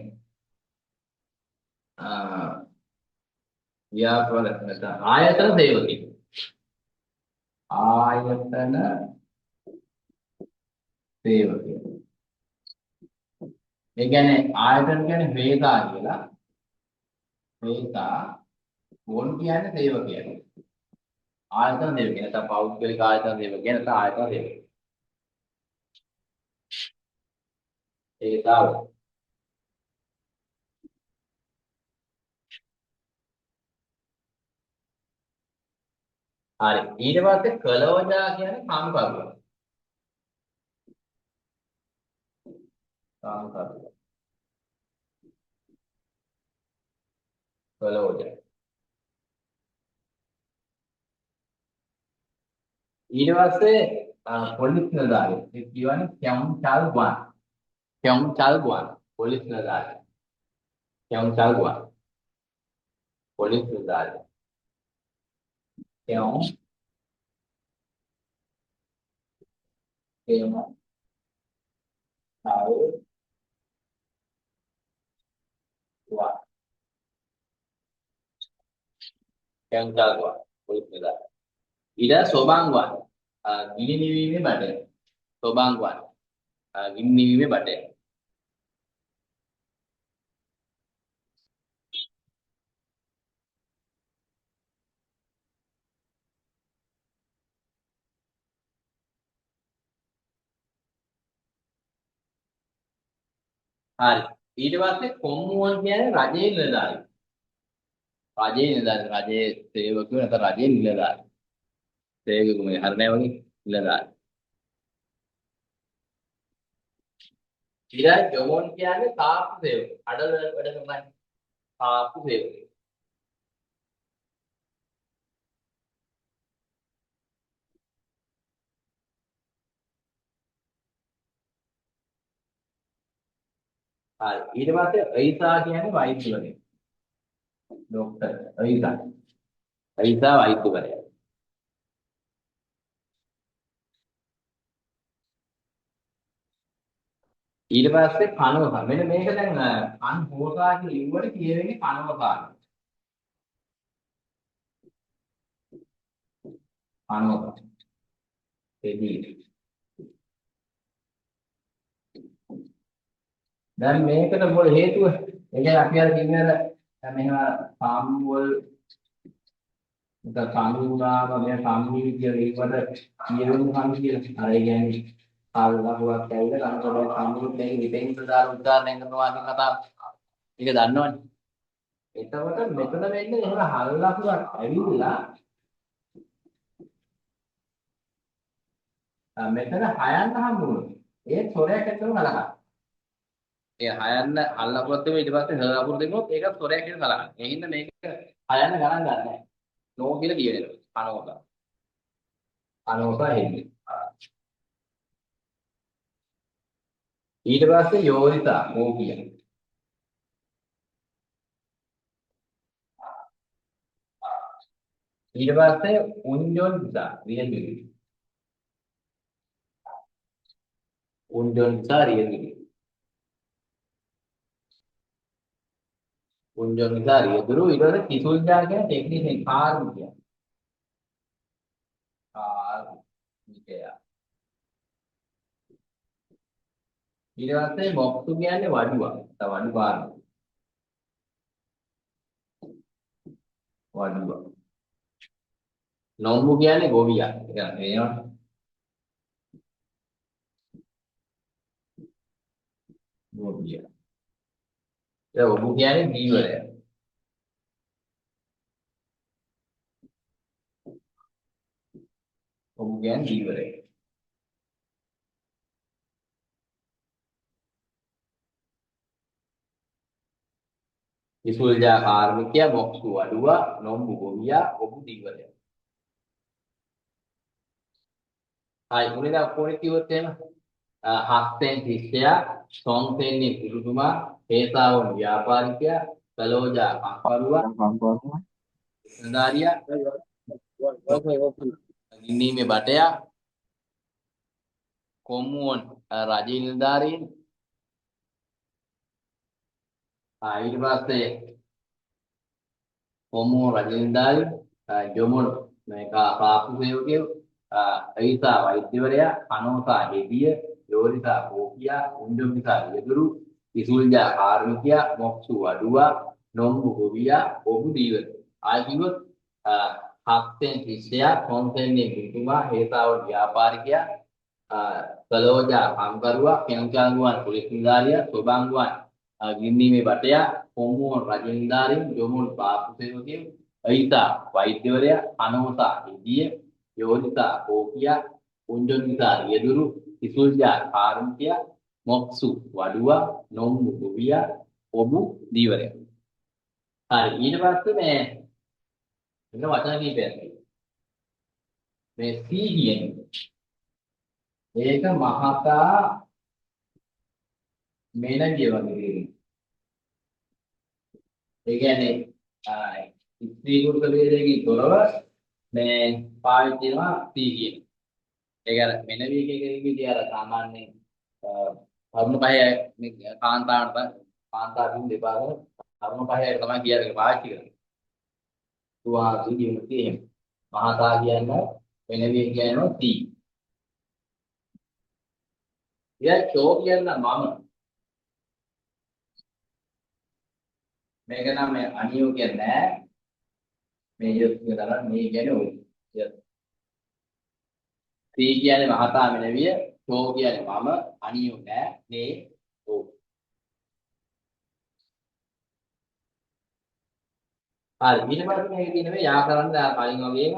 ව්‍යාපාර නැත්නම් ආයතන සේවකයෙක්. ආයතන සේවකයෙක්. ඒ කියන්නේ ආයතන කියන්නේ වේසා කියලා. වේසා වොන් කියන්නේ සේවකයා. ආයතන සේවකයා. නැත්නම් පෞද්ගලික ආයතන සේවකයා නැත්නම් ආයතන සේවකයා. වේසා. හරි. ඊට පස්සේ කලෝජා කියන්නේ කම්කරුවා. කම්කරුවා. කලෝජා. ඊට පස්සේ පොලිස් නිලධාරියෙක්. ඒ කියවනේ කියුන් චල් ගුවන්. කියුන් චල් ගුවන් පොලිස් නිලධාරියෙක්. කියුන් චල් ගුවන් පොලිස් නිලධාරියෙක්. කියුන් කියුන් චල් ගුවන්. කියුන් චල් ගුවන් පොලිස් නිලධාරියෙක්. ඊට සෝබාං ගුවන් ගිනි නිවීමේ බඩය. සෝබාං ගුවන් ගිනි නිවීමේ බඩය. හරි. ඊට පස්සේ කොම්මුවන් කියන්නේ රජයේ නිලධාරී. රජයේ නිලධාරී, රජයේ සේවකයෝ නැත්නම් රජයේ නිලධාරී. සේවකයෝ මේ හරි නෑ වගේ නිලධාරී. ඊළඟ ජොමොන් කියන්නේ තාප්පු සේවක. අඩල වැඩ කරන්නේ තාප්පු සේවකයෝ. හරි. ඊට පස්සේ අයිසා කියන්නේ වෛද්‍යවරයෙක්. ඩොක්ටර් අයිසා. අයිසා වෛද්‍යවරයා. ඊට පස්සේ කනවසා. මෙන්න මේක දැන් කන් හෝසා කියලා ලිව්වට කියවෙන්නේ කනවසා. කනවසා. එදී. දැන් මේකට මොකද හේතුව? ඒ කියන්නේ අපි අර කිව්වේ අර දැන් මෙහෙම සාම් වල නැත්නම් සාමි වුණාම මේ සාමි කියලා ලිව්වට කියවෙන්නේ සාමි කියලා. අර ඒ කියන්නේ කාල් ලකුවක් ඇවිල්ලා කනකොට සම්මුත් මේක හිතෙන් දාලා උදාහරණයක් කරනවා කියන කතාව. ඒක දන්නවනේ. එතකොට මෙතන වෙන්නේ එහෙම හල් ලකුවක් ඇවිල්ලා මෙතන හයන්න හම්බුනොත් ඒ සොරයක් ඇත්තටම කලකන. ඒ හයන්න හල් ලකුවක් තිබුණා ඊට පස්සේ හ ලකුණ තිබුණොත් ඒක සොරයක් කියලා කලකන. ඒ හින්දා මේක හයන්න ගණන් ගන්න නැහැ. නෝ කියලා කියවෙනවා. අනෝසා. අනෝසා හෙන්නේ. ඊට පස්සේ යෝනිසා කෝකිය. ඊට පස්සේ උන්ජොන්සා රියදුරු. උන්ජොන්සා රියදුරු. උන්ජොන්සා රියදුරු. ඊට පස්සේ කිසුල්ජා කියන ටෙක්නීෂියන් කාර්මිකයා. කාර්මිකයා. ඊට පස්සේ මොක්සු කියන්නේ වඩුවා. නැත්නම් වඩු කාර්මික. වඩුවා. නොම්බු කියන්නේ ගොවියා. ඒ කියන්නේ වෙනවනේ. ගොවියා. ඒ ඔබු කියන්නේ දීවරයා. ඔබු කියන්නේ දීවරයා. විසුල්ජා කාර්මිකයා, මොක්සු වඩුවා, නොම්බු ගොවියා, ඔබු දීවරයා. හරි මුලින්ම ඔක්කොම කිව්වොත් එහෙම හස්තෙන් ශිෂ්‍යයා, සොන්සෙන්නේ ගුරුතුමා, හේසාවුන් ව්‍යාපාරිකයා, කලෝජා කම්කරුවා, කම්කරුවා, නිලධාරියා, ගින්නීමේ බටයා, කොම්මුවන් රජ නිලධාරීන්, ඊට පස්සේ කොම්මුවන් රජ නිලධාරීන්, ජොමොන් මේ කාපු සේවකයෝ, අයිසා වෛද්‍යවරයා, කනෝසා හෙදිය, යෝරිසා කෝකියා, උන්ජොම්මිසා රියදුරු, ඉසුල්ජා කාර්මිකයා, මොක්සු වඩුවා, නොම්බු ගොවියා, ඔබු දීවර. ආය කිව්වොත් හත්ෙන් ශිෂ්‍යයා, කොන්සෙන්නේ ගුරුතුමා, හේතාව ව්‍යාපාරිකයා, කලෝජා කම්කරුවා, කෙනුචාංගුවන් පොලිස් නිලධාරියා, සොබංගුවන් ගින්නීමේ බටයා, කොම්මුවන් රජ නිලධාරීන්, ජොමුන් පාපු සේවකයෝ, අයිතා වෛද්‍යවරයා, අනෝසා ඉදිය, යෝනිසා කෝකියා, උන්ජොන්නිසා රියදුරු, ඉසුල්ජා කාර්මිකයා, මොක්සු වඩුවා, නොම්බු ගොවියා, ඔබු දීවරයා. හරි, ඊට පස්සේ මේ මෙන්න වචන කීපයක් තියෙනවා. මේ සී කියන්නේ ඒක මහතා මෙනගිය වගේ තේරෙනවා. ඒ කියන්නේ ස්ත්‍රී පුරුෂ භේදයකින් තොරව මේ පාවිච්චි වෙනවා සී කියන. ඒක අර මෙනවිය කියන එකේදී අර සාමාන්‍යයෙන් තරුණ පහේ මේ කාන්තාවන්ට කාන්තාවකින් දෙපාරම තරුණ පහේ අය තමයි කියන්නේ පාවිච්චි කරන්නේ. තුවාසි විමුක්තිය එහෙම. මහතා කියන්නේ වෙනවිය කියනවා සී. ඉතින් චෝ කියන්න මම මේක නම් මේ අනියෝ කියන්නේ නෑ. මේ යොත් කියන තරම් මේ කියන්නේ ඔය. යොත්. සී කියන්නේ මහතා මෙනවිය, චෝ කියන්නේ මම, අනියෝ නෑ, නේ ඔව්. හරි, ඊට පස්සේ මේක තියෙන මේ යා කරන්න දැන් කලින් වගේම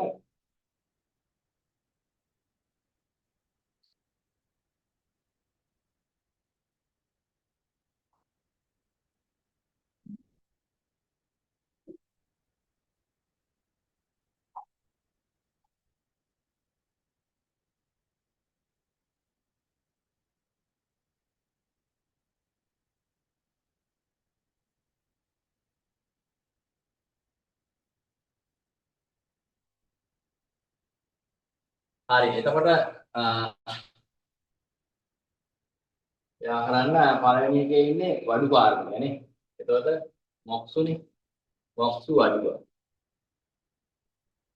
හරි, එතකොට යා කරන්න පළවෙනි එකේ ඉන්නේ වඩු කාර්මික නේ. එතකොට මොක්සුනේ. මොක්සු වඩුව.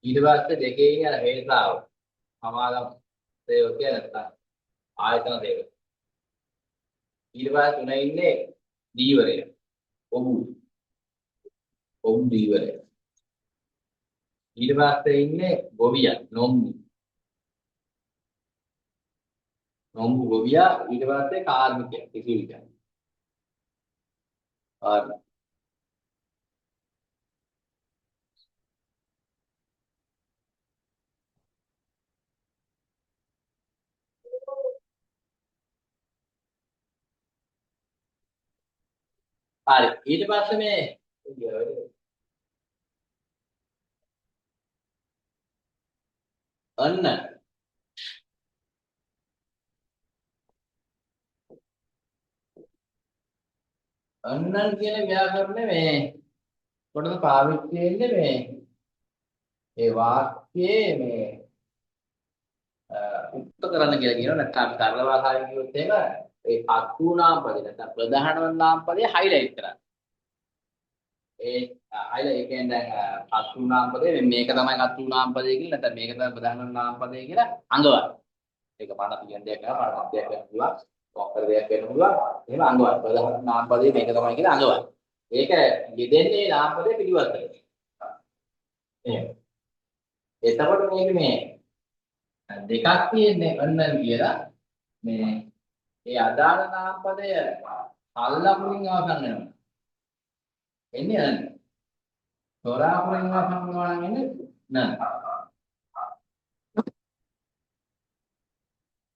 ඊට පස්සේ දෙකේ ඉන්නේ අර හේතාව. සමාගම් සේවකයා නැත්තම් ආයතන සේවක. ඊට පස්සේ තුනේ ඉන්නේ දීවරය. ඔබු. ඔබු දීවරය. ඊට පස්සේ ඉන්නේ ගොවියා නොම්බු. නොම්බු ගොවියා. ඊට පස්සේ කාර්මිකයා කිසිවිකයා. හරි. හරි, ඊට පස්සේ මේ අන්න අන්නන් කියන ව්‍යාකරණය මේ කොටස පාවිච්චි වෙන්නේ මේ ඒ වාක්‍යයේ මේ උක්ත කරන්න කියලා කියනවා. නැත්නම් අපි සරල භාෂාවෙන් කිව්වොත් එහෙම ඒ අත්ූ නාම පදේ නැත්නම් ප්‍රධාන වන නාම පදේ හයිලයිට් කරන්න. ඒ හයිලයිට් ඒ කියන්නේ දැන් අත්ූ නාම පදේ මේක තමයි අත්ූ නාම පදේ කියලා නැත්නම් මේක තමයි ප්‍රධාන වන නාම පදේ කියලා අඟවන්න. ඒක පණ තියෙන දෙයක් නෙවෙයි, පණ දෙයක් වෙන්න පුළුවන්, මොකක් හරි දෙයක් වෙන්න පුළුවන්. එහෙම අඟවන්න. ප්‍රධාන නාම පදේ මේක තමයි කියලා අඟවන්න. ඒක යෙදෙන්නේ නාම පදේ පිළිවෙලට. එහෙම. එතකොට මේක මේ දෙකක් තියෙන්නේ අන්නන් කියලා. මේ ඒ අදාළ නාම පදය කල්ලකුරින් අවසන් වෙනවා. එන්නේ අන්න. තොරාකුරින් අවසන් වෙනවා නම් එන්නේ නන්.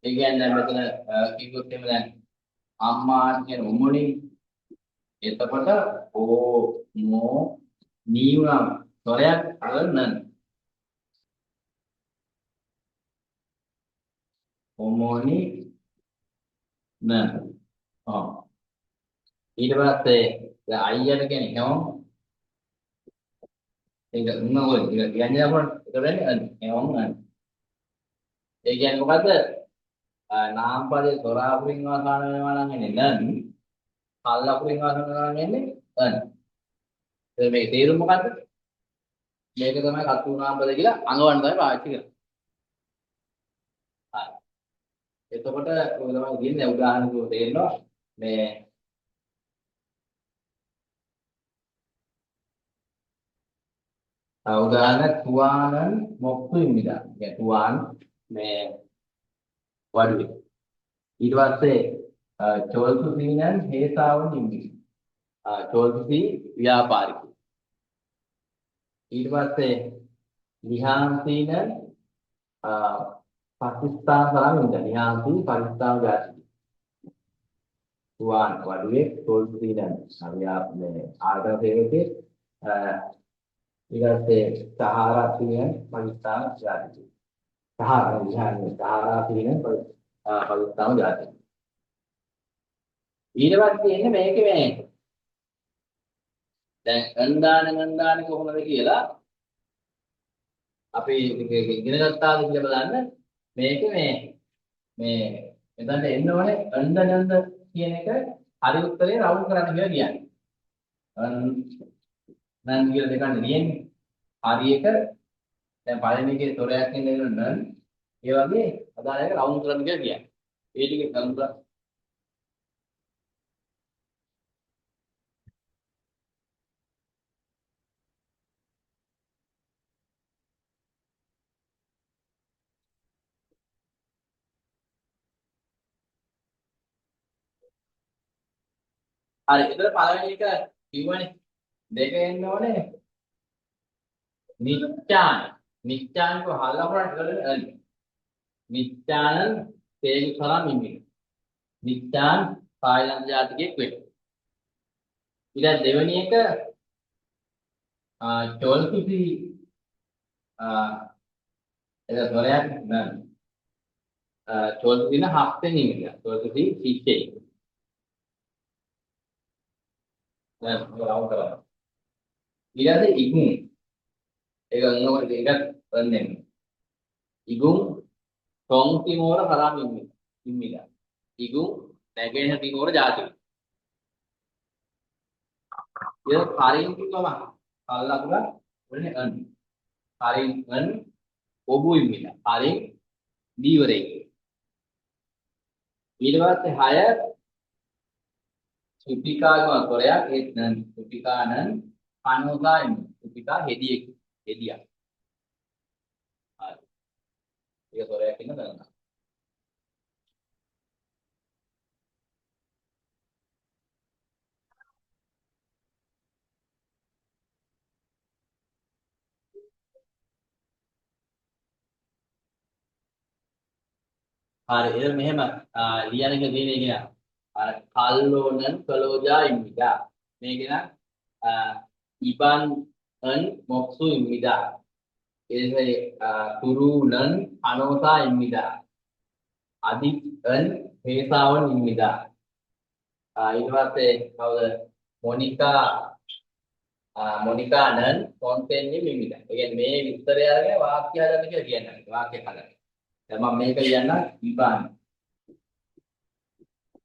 ඒ කියන්නේ දැන් මෙතන කිව්වොත් එහෙම දැන් අම්මා කියන උමුණි. එතකොට ඕ මෝ නී වුණාම තොරයක් අනන්. ඔමෝනි න. ඔව්. ඊට පස්සේ දැන් අයියට කියන්නේ හෙවොන්. ඒක උන්න ඔය ඒක කියන්නේ අපොන් ඒක වෙන්නේ අන් හෙවොන් අන්. ඒ කියන්නේ මොකද්ද? නාම පදේ තොරාපුරින් අවසාන වෙනවා නම් එන්නේ නන්. කල්ලපුරින් අවසාන වෙනවා නම් එන්නේ අන්. එතකොට මේකේ තේරුම මොකද්ද? මේක තමයි කතු නාම පද කියලා අඟවන්න තමයි පාවිච්චි කරන්නේ. හරි. එතකොට ඔය තමයි කියන්නේ උදාහරණ කිව්වොත් තේරෙනවා මේ උදාහරණ තුවානන් මොක්තු ඉම්මිදා. කියන්නේ තුවාන් මේ වඩුවේ. ඊට පස්සේ චෝල්සුසීනන් හේසාවන් ඉම්මිදා. චෝල්සුසී ව්‍යාපාරිකයෙක්. ඊට පස්සේ ලිහාන්සීනන් පාකිස්තාන සරම් ඉම්මිදා. ලිහාන්සී පාකිස්තාන ජාතිකයෙක්. තුවාන් වඩුවේ, චෝල්සුසීනන් මේ ආයතන සේවකයෙක්. ඊට පස්සේ සහාරා සීනන් පාකිස්තාන ජාතිකයෙක්. සහාරා විහාරේ සහාරා සීනන් පාකිස්තාන ජාතිකයෙක්. ඊට පස්සේ එන්නේ මේකේ මේ දැන් අන්දාන කොහොමද කියලා අපි ඉගෙන ගත්තාද කියලා බලන්න. මේකේ මේ මේ මෙතනට එන්න ඕනේ අන්දනන්ද කියන එක හරි උත්තරේ රවුම් කරන්න කියලා කියන්නේ. අන් නන් කියලා දෙකක් ලියන්නේ. හරි එක දැන් පළවෙනි එකේ තොරයක් ඉන්න නන් ඒ වගේ අදාළ එක රවුම් කරන්න කියලා කියන්නේ. ඒ ටික ගන්න. හරි, එතන පළවෙනි එක කිව්වනේ. දෙක එන්න ඕනේ නිච්ඡාන. නිච්ඡාන කෝ හල්ලා කරන්නේ අන්. නිච්ඡානන් තේජු තරම් ඉන්නේ. නිච්ඡාන් තායිලන්ත ජාතිකයෙක් වෙන්න. ඊට දෙවෙනි එක චෝල්සුසි එද දොරයක් නන්. චෝල්සුසි න හස්තෙන් ඉන්නේ. චෝල්සුසි ශිෂ්‍යයෙක්. දැන් මේක රවුම් කරන්න. ඊළඟට ඉගුම්. ඒක අන්නකොට ඒකත් වෙන්නේ. ඉගුම් තොන් තිමෝර හරාම ඉන්නේ. ඉම්මිලා. ඉගුම් නැගෙනහිර තිමෝර ජාතික. ඊළඟ කරින් කිව්වම කල් අකුර වෙන්නේ අන්. කරින් අන් ඔබු ඉම්මිලා. කරින් දීවරේ. ඊට පස්සේ හය සුපිකාගම තොරයක් ඒත් නන් සුපිකානන් කනෝසා එන්න. සුපිකා හෙඩියෙක් හෙඩියක්. හරි. ඒක තොරයක් ඉන්න දන්නවා. හරි, එහෙනම් මෙහෙම ලියන එක තියෙන එක නේද? අර කල්ලෝනන් කලෝජා ඉම්මිදා. මේක නම් ඉබන් අන් මොක්සු ඉම්මිදා. එසේ තුරුනන් අනෝසා ඉම්මිදා. අදි අන් හේසාවන් ඉම්මිදා. ඊට පස්සේ කවුද? මොනිකා මොනිකා නන් කොන්තෙන්නේ මිමිදා. ඒ කියන්නේ මේ විස්තරය අරගෙන වාක්‍ය හදන්න කියලා කියන්නේ. වාක්‍ය හදන්න. දැන් මම මේක ලියන්න ඉබන්.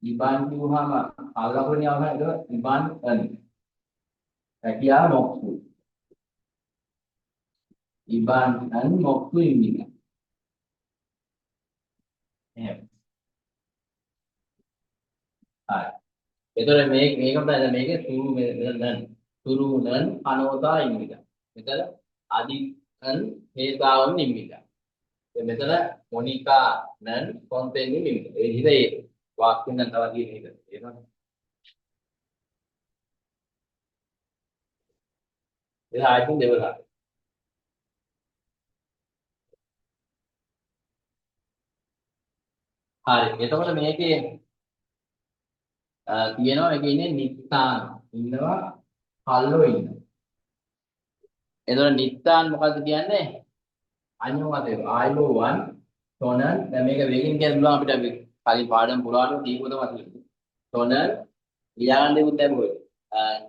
ඉබන් කිව්වහම අල්ලපුණේ අවසන් ඒක ඉබන් අන්. රැකියාව මොක්සු. ඉබන් අන් මොක්සු ඉම්මිදා. එහෙම. හරි. එතකොට මේ මේක තමයි දැන් මේකේ තුරු මෙතන තුරුනන් අනෝසා ඉම්මිදා. මෙතන අදි අන් හේතාවන් ඉම්මිදා. මෙතන මොනිකා නන් කොන්තෙන්නේ මිමිදා. ඒ විදිහට ඒ වාක්‍යෙන් නම් තව තියෙන එක. ඒක ඒ ආයතන දෙවලා. හරි. එතකොට මේකේ තියෙනවා මේකේ ඉන්නේ නිත්තාන් ඉන්නවා කල්ලෝ ඉන්නවා. එතකොට නිත්තාන් මොකද්ද කියන්නේ? අනිවාර්යයෙන් ආයුබෝවන් තොනන්. දැන් මේක වේගෙන් කියන්න පුළුවන් අපිට අපි කලින් පාඩම් පුරාටම දීපුව තමයි තියෙන්නේ. තොනන් ලියාගන්න දෙකුත් ලැබුවේ.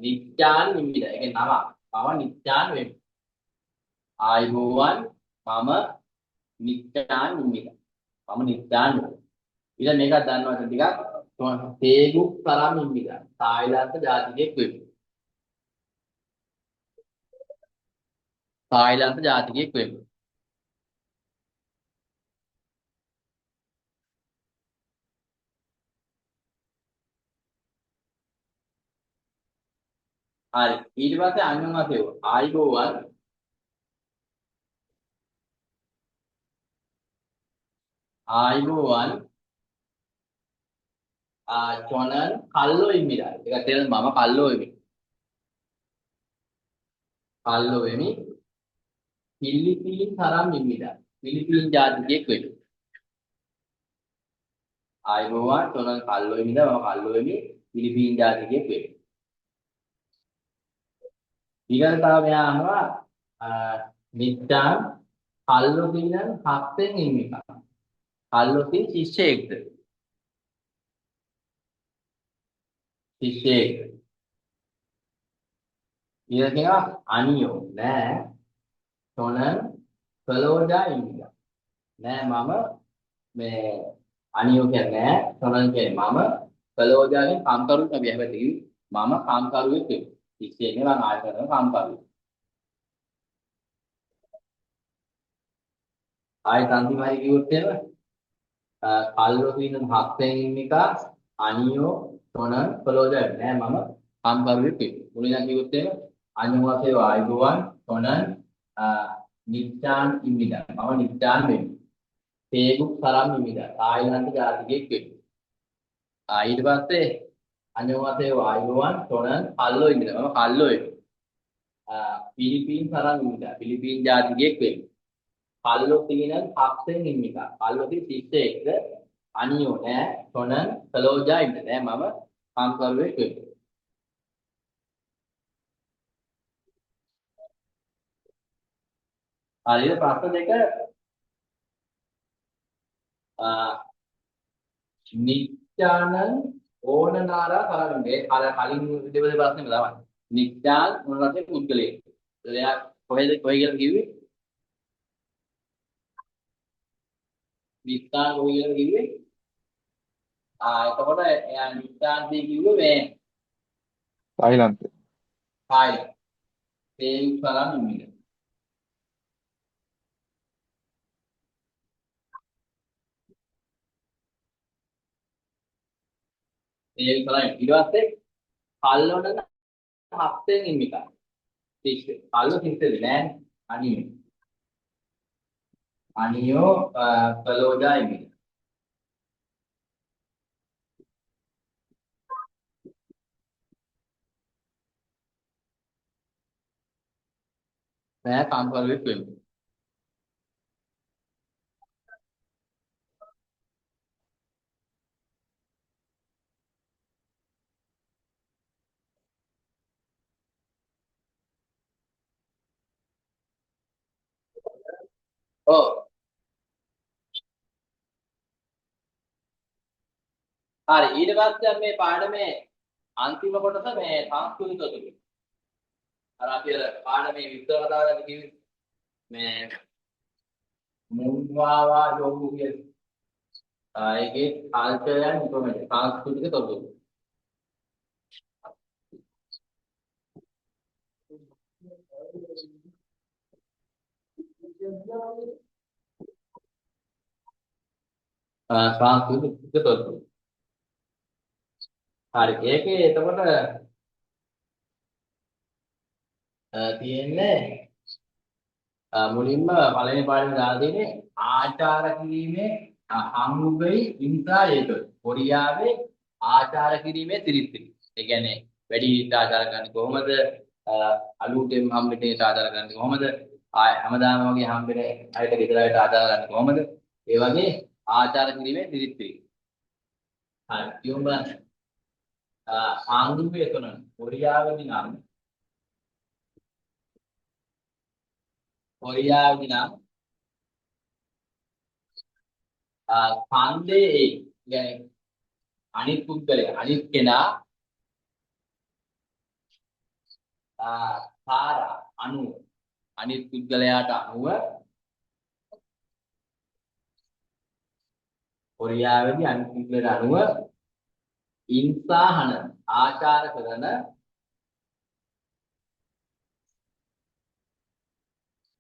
නිත්‍යාන් නිමිද. ඒ කියන්නේ නම. මම නිත්‍යාන් වෙමි. ආයුබෝවන් මම නිත්‍යාන් නිමිද. මම නිත්‍යාන් වෙමි. ඊළඟ මේකත් දන්නවද ටිකක්? තේගුක් තරම් නිමිද. තායිලන්ත ජාතිකයෙක් වෙමි. තායිලන්ත ජාතිකයෙක් වෙමි. හරි. ඊට පස්සේ අන්‍යමතයෝ ආයිබෝවන් ආයුබෝවන් චොනන් කල්ලෝ ඉම්මිලා. ඒක තේරෙන මම කල්ලෝ වෙමි. කල්ලෝ වෙමි. පිලිපීන් තරම් ඉම්මිලා. පිලිපීන් ජාතිකයෙක් වෙමි. ආයුබෝවන් චොනන් කල්ලෝ ඉම්මිලා මම කල්ලෝ වෙමි. පිලිපීන් ජාතිකයෙක් වෙමි. ඊළඟ තව මෙයා අහනවා නිච්ඡාන් කල්ලෝ දිනන් හත්ෙන් ඉම්මිලා. කල්ලෝ තින් ශිෂ්‍යයෙක්ද? ශිෂ්‍යයෙක්. ඊළඟ කෙනා අනියෝ නෑ තොනන් කලෝජා ඉන්දියා නෑ මම මේ අනියෝ කියන්නේ නෑ තොනන් කියන්නේ මම කලෝජාගෙන් කම්කරුවෙක් අපි හැබැයි කිව්වේ මම කම්කරුවෙක් වෙමි. ශිෂ්‍යයෙක් නෙවෙයි මං ආයෙ කරන කම්කරුවෙක්. ආයෙත් අන්තිමයි කිව්වොත් එහෙම කල්ලෝ කියන හත්ෙන් ඉන්න එක අනියෝ තොනන් කලෝජා නෑ මම කම්කරුවෙක් වෙමි. මුලින්ම කිව්වොත් එහෙම අනිවාර්යයෙන් ආයුබෝවන් තොනන් නිච්ඡාන් ඉම්මිදා මම නිච්ඡාන් වෙමි. තේගුක් තරම් ඉම්මිදා තායිලන්ත ජාතිකයෙක් වෙමි. ඊට පස්සේ අනිවාර්යයෙන් ආයුබෝවන් තොනන් කල්ලෝ ඉම්මිදා මම කල්ලෝ වෙමි. පිලිපීන් තරම් ඉම්මිදා පිලිපීන් ජාතිකයෙක් වෙමි. කල්ලෝ තියෙන හත්ෙන් ඉම්මිදා කල්ලෝ තියෙන ශිෂ්‍යයෙක්ද අනියෝ නෑ තොනන් කලෝජා ඉම්මිදා නෑ මම කම්කරුවෙක් වෙමි. හරියට ප්‍රශ්න දෙක නිච්ඡානං ඕනනාරා කරන්නේ අර කලින් දෙවන ප්‍රශ්නේම තමයි. නිච්ඡාන් ඕනනාරා පුද්ගලයෙක්. එයා කොහෙද කොයි කියලා කිව්වේ? නිච්ඡාන් කොයි කියලා කිව්වේ? එතකොට එයා නිච්ඡාන් කිව්වේ මේ තායිලන්තේ. තායිලන්ත. තේරුම් කරන් ඉන්නේ. ඒ විතරයි. ඊට පස්සේ කල්ලොන හත්ෙන් ඉන්න එක. ශිෂ්‍ය. කල්ලෝ ශිෂ්‍යද නෑ අනියෝ. අනියෝ කලෝජා ඉන්න. නෑ කම්කරුවෙක් වෙමු. ඔව්. හරි ඊට පස්සේ අපි මේ පාඩමේ අන්තිම කොටස මේ සංස්කෘතික තොරතුරු. අර අපි අර පාඩමේ විස්තර කතා කරලා කිව්වේ මේ මුන්වාවා යෝගු කියලා. ඒකේ කල්චර් ඇන්ඩ් ඉන්ෆර්මේෂන් සංස්කෘතික තොරතුරු. සංස්කෘතික තොරතුරු. හරි ඒකේ එතකොට තියෙන්නේ මුලින්ම පළවෙනි පාඩමේ දාලා තියෙන්නේ ආචාර කිරීමේ හංගුගයි හිංසා හේතු. කොරියාවේ ආචාර කිරීමේ සිරිත්. ඒ කියන්නේ වැඩි ආචාර කරන්නේ කොහොමද? අලුතෙන් හම්බෙන ආචාර කරන්නේ කොහොමද? ආය හැමදාම වගේ හම්බෙන අයට ගෙදර අයට ආචාර කරන්නේ කොහොමද? ඒ වගේ ආචාර කිරීමේ සිරිත්. හරි කියමු බලන්න. හංගුගේ තුන කොරියාවේදී නම් ඡන්දේ ඒ කියන්නේ අනිත් පුද්ගලයා අනිත් කෙනා තාරා අනුව අනිත් පුද්ගලයාට අනුව කොරියාවේදී අනිත් පුද්ගලයාට අනුව ඉන්සාහන ආචාර කරන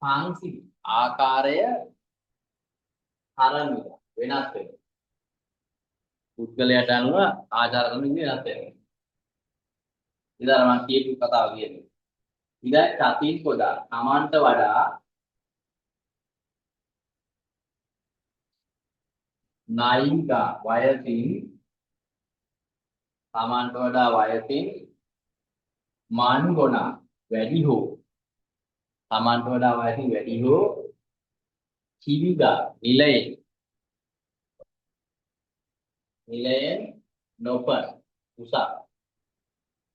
සංසිද්ධි ආකාරය තරම් වෙනස් වෙනවා. පුද්ගලයාට අනුව ආචාර කරන විදිහ වෙනස් වෙනවා. ඉතින් මම කියපු කතාව කියන්නේ. ඊළඟ චතින් පොදා තමන්ට වඩා නයිගා වයසින් තමන්ට වඩා වයසින් මන් ගොනා වැඩි හෝ තමන්ට වඩා වයසින් වැඩි හෝ කිවිගා නිලයෙන් නිලයෙන් නොපන් උසස්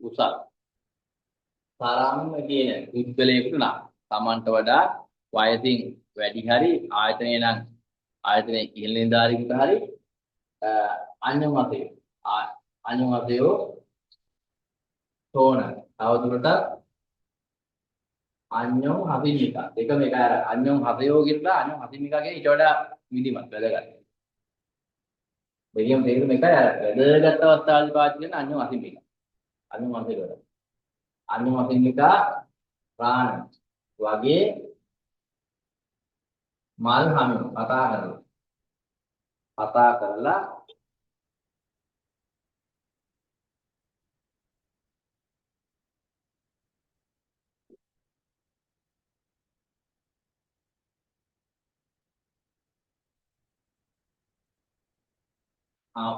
උසස් තරම්ම කියන පුද්ගලයෙකුට නම් තමන්ට වඩා වයසින් වැඩි හරි ආයතනය නම් ආයතනයේ ඉහළ නිලධාරියෙකුට හරි අන්‍යමතය අන්‍යමතයෝ තෝන තවදුරටත් අන්‍යොන් හසින්නිකා දෙකම එකයි. අර අන්‍යොන් හසයෝ කියලා අන්‍යොන් හසින්නිකා කියන ඊට වඩා විධිමත් වැදගත්. දෙකම තේරුම එකයි. අර වැදගත් අවස්ථාවේදී පාවිච්චි කරන අන්‍යොන් හසින්නිකා අන්‍යොන් හසයෝ අන්‍යොන් හසින්නිකා ප්‍රාණ වගේ මල් හමු කතා කරලා කතා කරලා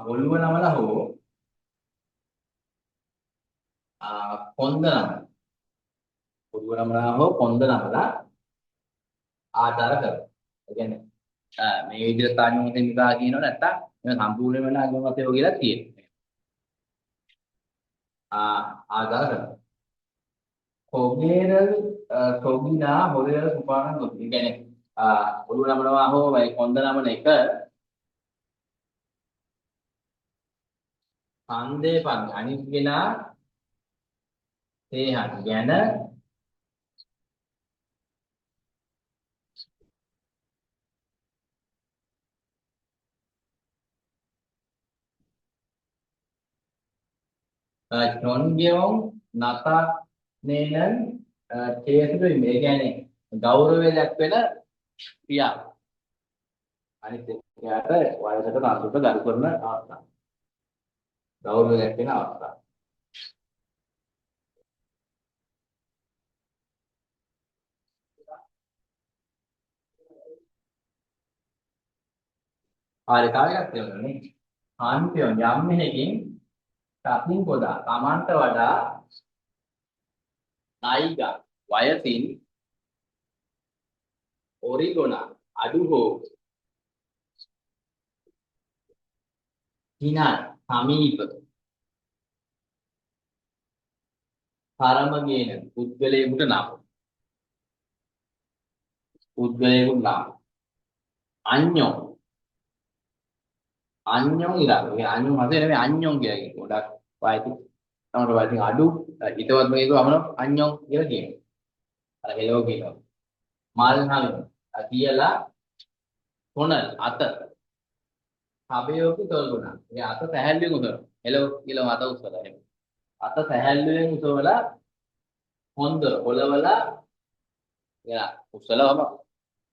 ඔළුව නමලා හෝ කොන්ද නමලා ඔළුව නමලා හෝ කොන්ද නමලා ආචාර කරනවා. ඒ කියන්නේ මේ විදිහට අනුමත මිකා කියනවා නැත්තම් මේ සම්පූර්ණ වෙන අනුමතයෝ කියලා කියනවා. ආචාර කරනවා. කොගේරල් කොගිනා හොරේරල් සුපානන් ගොති. ඒ කියන්නේ ඔළුව නමනවා හෝ මේ කොන්ද නමන එක සන්දේපන් අනිත් කෙනා තේහන් ගැන චොන්ගෙවොන් නතා නේනන් චේතුරු ඒ කියන්නේ ගෞරවය දක්වන ක්‍රියාව. අනිත් එයාට වයසට තනතුරට ගරු කරන අවස්ථාව. ගෞරවය දක්වන අවස්ථාව. හරි තව එකක් තියෙනවා නේ. ආන්තියොන් යම් මෙහෙකින් තකින් පොදා තමන්ට වඩා නයිගා වයසින් ඔරිගොනා අඩු හෝ හිනන් සමීප තරමගේන පුද්ගලයෙකුට නම් පුද්ගලයෙකුට නම් අඤ්ඤෝ අඤ්ඤොන් ඉරක්. ඒ අඤ්ඤොන් හතේ නෙමෙයි අඤ්ඤොන් කියලා කියනවා. ගොඩක් වයසින් තමන්ට වයසින් අඩු හිතවත් මේක වමන අඤ්ඤොන් කියලා කියනවා. අර හෙලෝ කියනවා. මල් හමු කියලා කොනල් අත සබයෝකි තොල්ගුණා. ඒ අත සැහැල්ලුවෙන් උසවනවා. හෙලෝ කියලා අත උස්සලා එහෙම. අත සැහැල්ලුවෙන් උසවලා හොඳ හොලවලා එයා උස්සලාම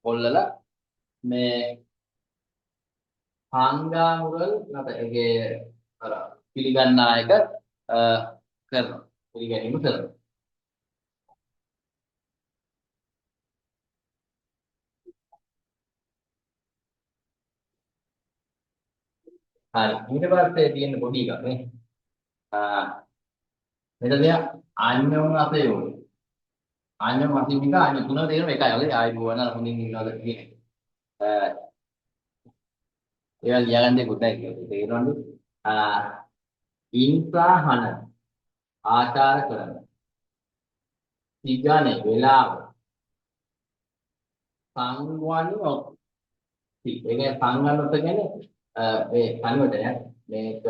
හොල්ලලා මේ හංගාමුරල් නැත ඒකේ අර පිළිගන්නා එක කරනවා. පිළිගැනීම කරනවා. හරි. ඊට පස්සේ තියෙන පොඩි එකක් නේ. මෙතන තියෙන අන්‍යොන් අසයෝ. අන්‍යොන් අසිමික අන්‍ය තුන තේරුම එකයි. වගේ ආයි බෝවන හොඳින් ඉන්නවද කියන එක. ඒවා ලියාගන්න දෙයක් නැහැ කියලා. තේරෙනවද? ඉන්සාහන ආචාර කරන. සිගානේ වෙලාව. සංවනි ඔක්ති. ඒ කියන්නේ සංවනොත් කියන්නේ මේ තනි වචනයක්. මේක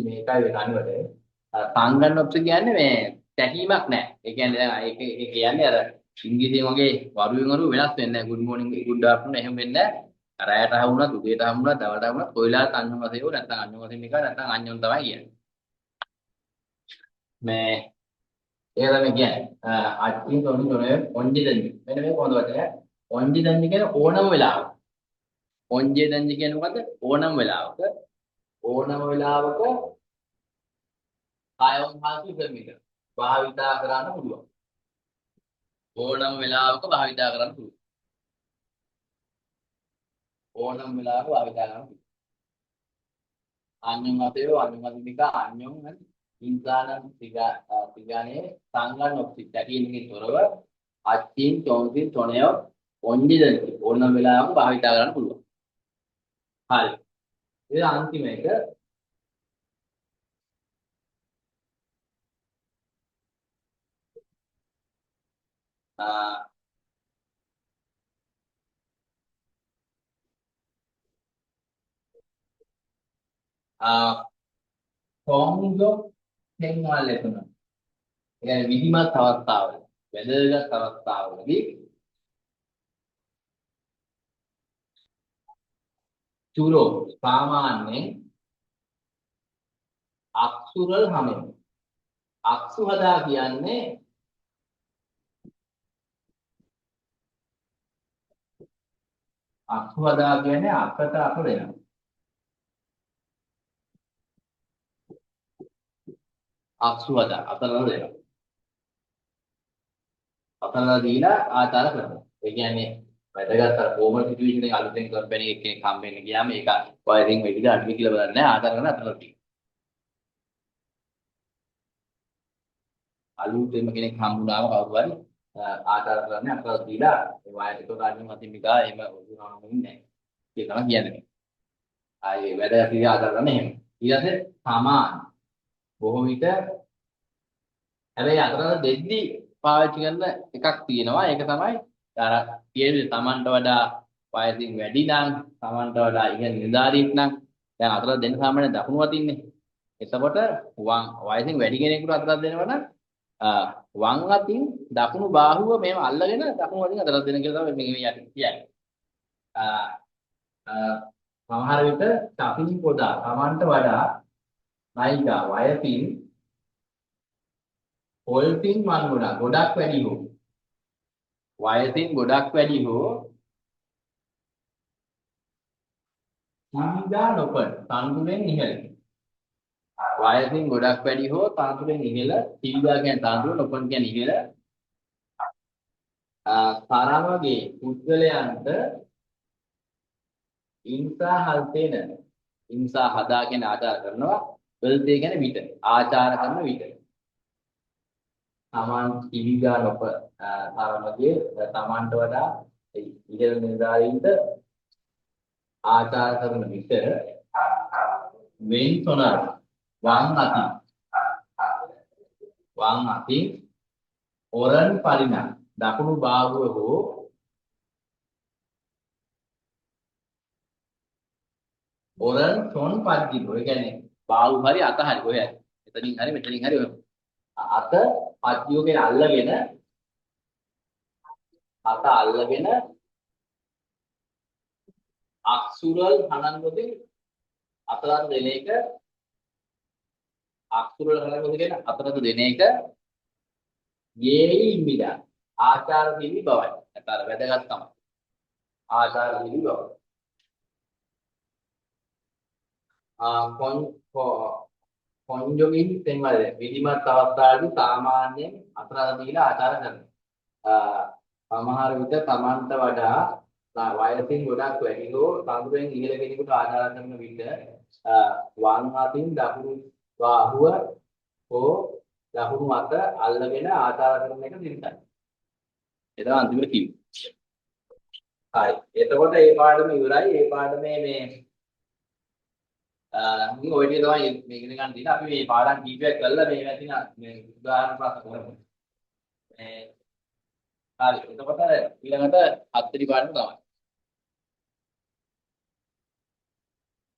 මේකයි ඒ තනි වචනේ. සංගන්නොත් කියන්නේ මේ තැකීමක් නෑ. ඒ කියන්නේ දැන් ඒක ඒ කියන්නේ අර ඉංග්‍රීසියෙන් වගේ වරුවෙන් වරුව වෙනස් වෙන්නේ නෑ. ගුඩ් මෝර්නිං ගුඩ් ආෆ්ටර්නූන් එහෙම වෙන්නේ නෑ. රැයට හමුණත් උදේට හමුණත් දවල්ට හමුණත් කොයි වෙලාවත් අන්‍යොන් වශයෙන් නැත්නම් අන්‍යොන් වශයෙන් එක නැත්නම් අන්‍යොන් තමයි කියන්නේ. මේ ඒක තමයි කියන්නේ. අච්චින් තොණි තොනේ ඔන්ජි දන්ජි. මෙන්න මේක හොඳ වචනයක්. ඔන්ජි දන්ජි කියන්නේ ඕනම වෙලාවක. ඔන්ජි දන්ජි කියන්නේ මොකද්ද? ඕනම වෙලාවක. ඕනම වෙලාවක කායොන් හාසි කරමිට භාවිතා කරන්න පුළුවන්. ඕනම වෙලාවක භාවිතා කරන්න පුළුවන්. ඕනම වෙලාවක භාවිතා කරන්න පුළුවන්. 안녕하세요 안녕하십니까 안녕 ඉන්සානන් සිගානේ සංගන් ඔක්සි තැකීමකින් තොරව අච්චින් චොන්සින් චොනයෝ ඔන්ජිදන්ති ඕනම වෙලාවක භාවිතා කරන්න පුළුවන්. හරි. ඒ අන්තිම එක කොංගෝ 생활에서는 ඒ කියන්නේ විධිමත් අවස්ථාවල වැදගත් අවස්ථාවලදී චුරෝ සාමාන්‍යයෙන් අක්සුරල් හැමෙන් අක්සු හදා කියන්නේ අක්සු හදා කියන්නේ අකට අක වෙනවා. අක්සු හදා අතරල දෙනවා. අතරල දීලා ආචාර කරනවා. ඒ කියන්නේ වැදගත් අර ෆෝමල් සිටුේෂන් එක අලුතෙන් කම්පැනි එකක් කෙනෙක් හම්බෙන්න ගියාම ඒක වයසින් වැඩිද අඩුද කියලා බලන්නේ නැහැ. ආචාර කරන අතරල තියෙනවා. අලුතෙන්ම කෙනෙක් හම්බුනාම කවුරු හරි ආචාර කරන්නේ අතරල දීලා ඒ වයසට ගන්න මතිමිකා එහෙම ඔළුවම ඉන්නේ නැහැ. ඒක තමයි කියන්නේ. ආයේ වැදගත් විදිහට ආචාර කරන්නේ එහෙම. ඊට පස්සේ සමාන බොහෝ විට හැබැයි අතරල දෙද්දි පාවිච්චි කරන එකක් තියෙනවා. ඒක තමයි අර කියන්නේ තමන්ට වඩා වයසින් වැඩි නම් තමන්ට වඩා ඉහළ නිලධාරියෙක් නම් දැන් අතරල දෙන්න සාමාන්‍යයෙන් දකුණු අතින්නේ. එතකොට වයසින් වැඩි කෙනෙකුට අතරල දෙනවා නම් වම් අතින් දකුණු බාහුව මෙහෙම අල්ලගෙන දකුණු අතින් අතරල දෙන කියලා තමයි මේ යටි කියන්නේ. සමහර විට චපින් පොදා තමන්ට වඩා නයිගා වයසින් පොල්සින් මන් ගොඩක් ගොඩක් වැඩි හෝ වයසින් ගොඩක් වැඩි හෝ හිමිදා නොපන තනතුරෙන් ඉහළ වයසින් ගොඩක් වැඩි හෝ තනතුරෙන් ඉහළ හිමිදා කියන්නේ තනතුර නොපන කියන්නේ ඉහළ තරමගේ පුද්ගලයන්ට ඉන්සා හල්තේන ඉන්සා හදා කියන ආචාර කරනවා වලතේ කියන්නේ විට ආචාර කරන විට තමන් කිවිගා නොප තරමගේ තමන්ට වඩා ඉහළ නිලධාරීන්ට ආචාර කරන විට වෙන් සොනර වම් අතින් වම් අතින් ඔරන් පරිණා දකුණු බාහුව හෝ ඔරන් සොන් පද්දින ඔය කියන්නේ බාහුව හරි අත හරි කොහේ හරි එතනින් හරි මෙතනින් හරි ඔය අත පද්දියෝ කියන අල්ලගෙන අත අල්ලගෙන අක්සුරල් හනන්ගොදින් අතරත් දෙන එක අක්සුරල් හනන්ගොදින් කියන අතරත් දෙන එක යෙයි ඉම්මිදා ආචාරශීලී බවයි. නැත්නම් අර වැදගත්කම ආචාරශීලී බව. කොන්ජොගින් තෙන්වල විධිමත් අවස්ථාවේදී සාමාන්‍යයෙන් අතරත් දීලා ආචාර කරනවා. සමහර විට තමන්ට වඩා වයසින් ගොඩක් වැඩි හෝ තනතුරෙන් ඉහළ කෙනෙකුට ආචාර කරන විට වම් අතින් දකුණු බාහුව හෝ දකුණු අත අල්ලගෙන ආචාර කරන එක සිරිතයි. ඒ තමයි අන්තිමට කිව්වේ. හරි. එතකොට මේ පාඩම ඉවරයි. මේ පාඩමේ මේ ඉතින් ඔය ටික තමයි මේ ඉගෙන ගන්න තියෙන්නේ. අපි මේ පාඩම් කීපයක් කරලා මේ වැතින මේ උදාහරණ ප්‍රශ්න කරමු. මේ හරි. එතකොට ඊළඟට හත්වෙනි පාඩම තමයි.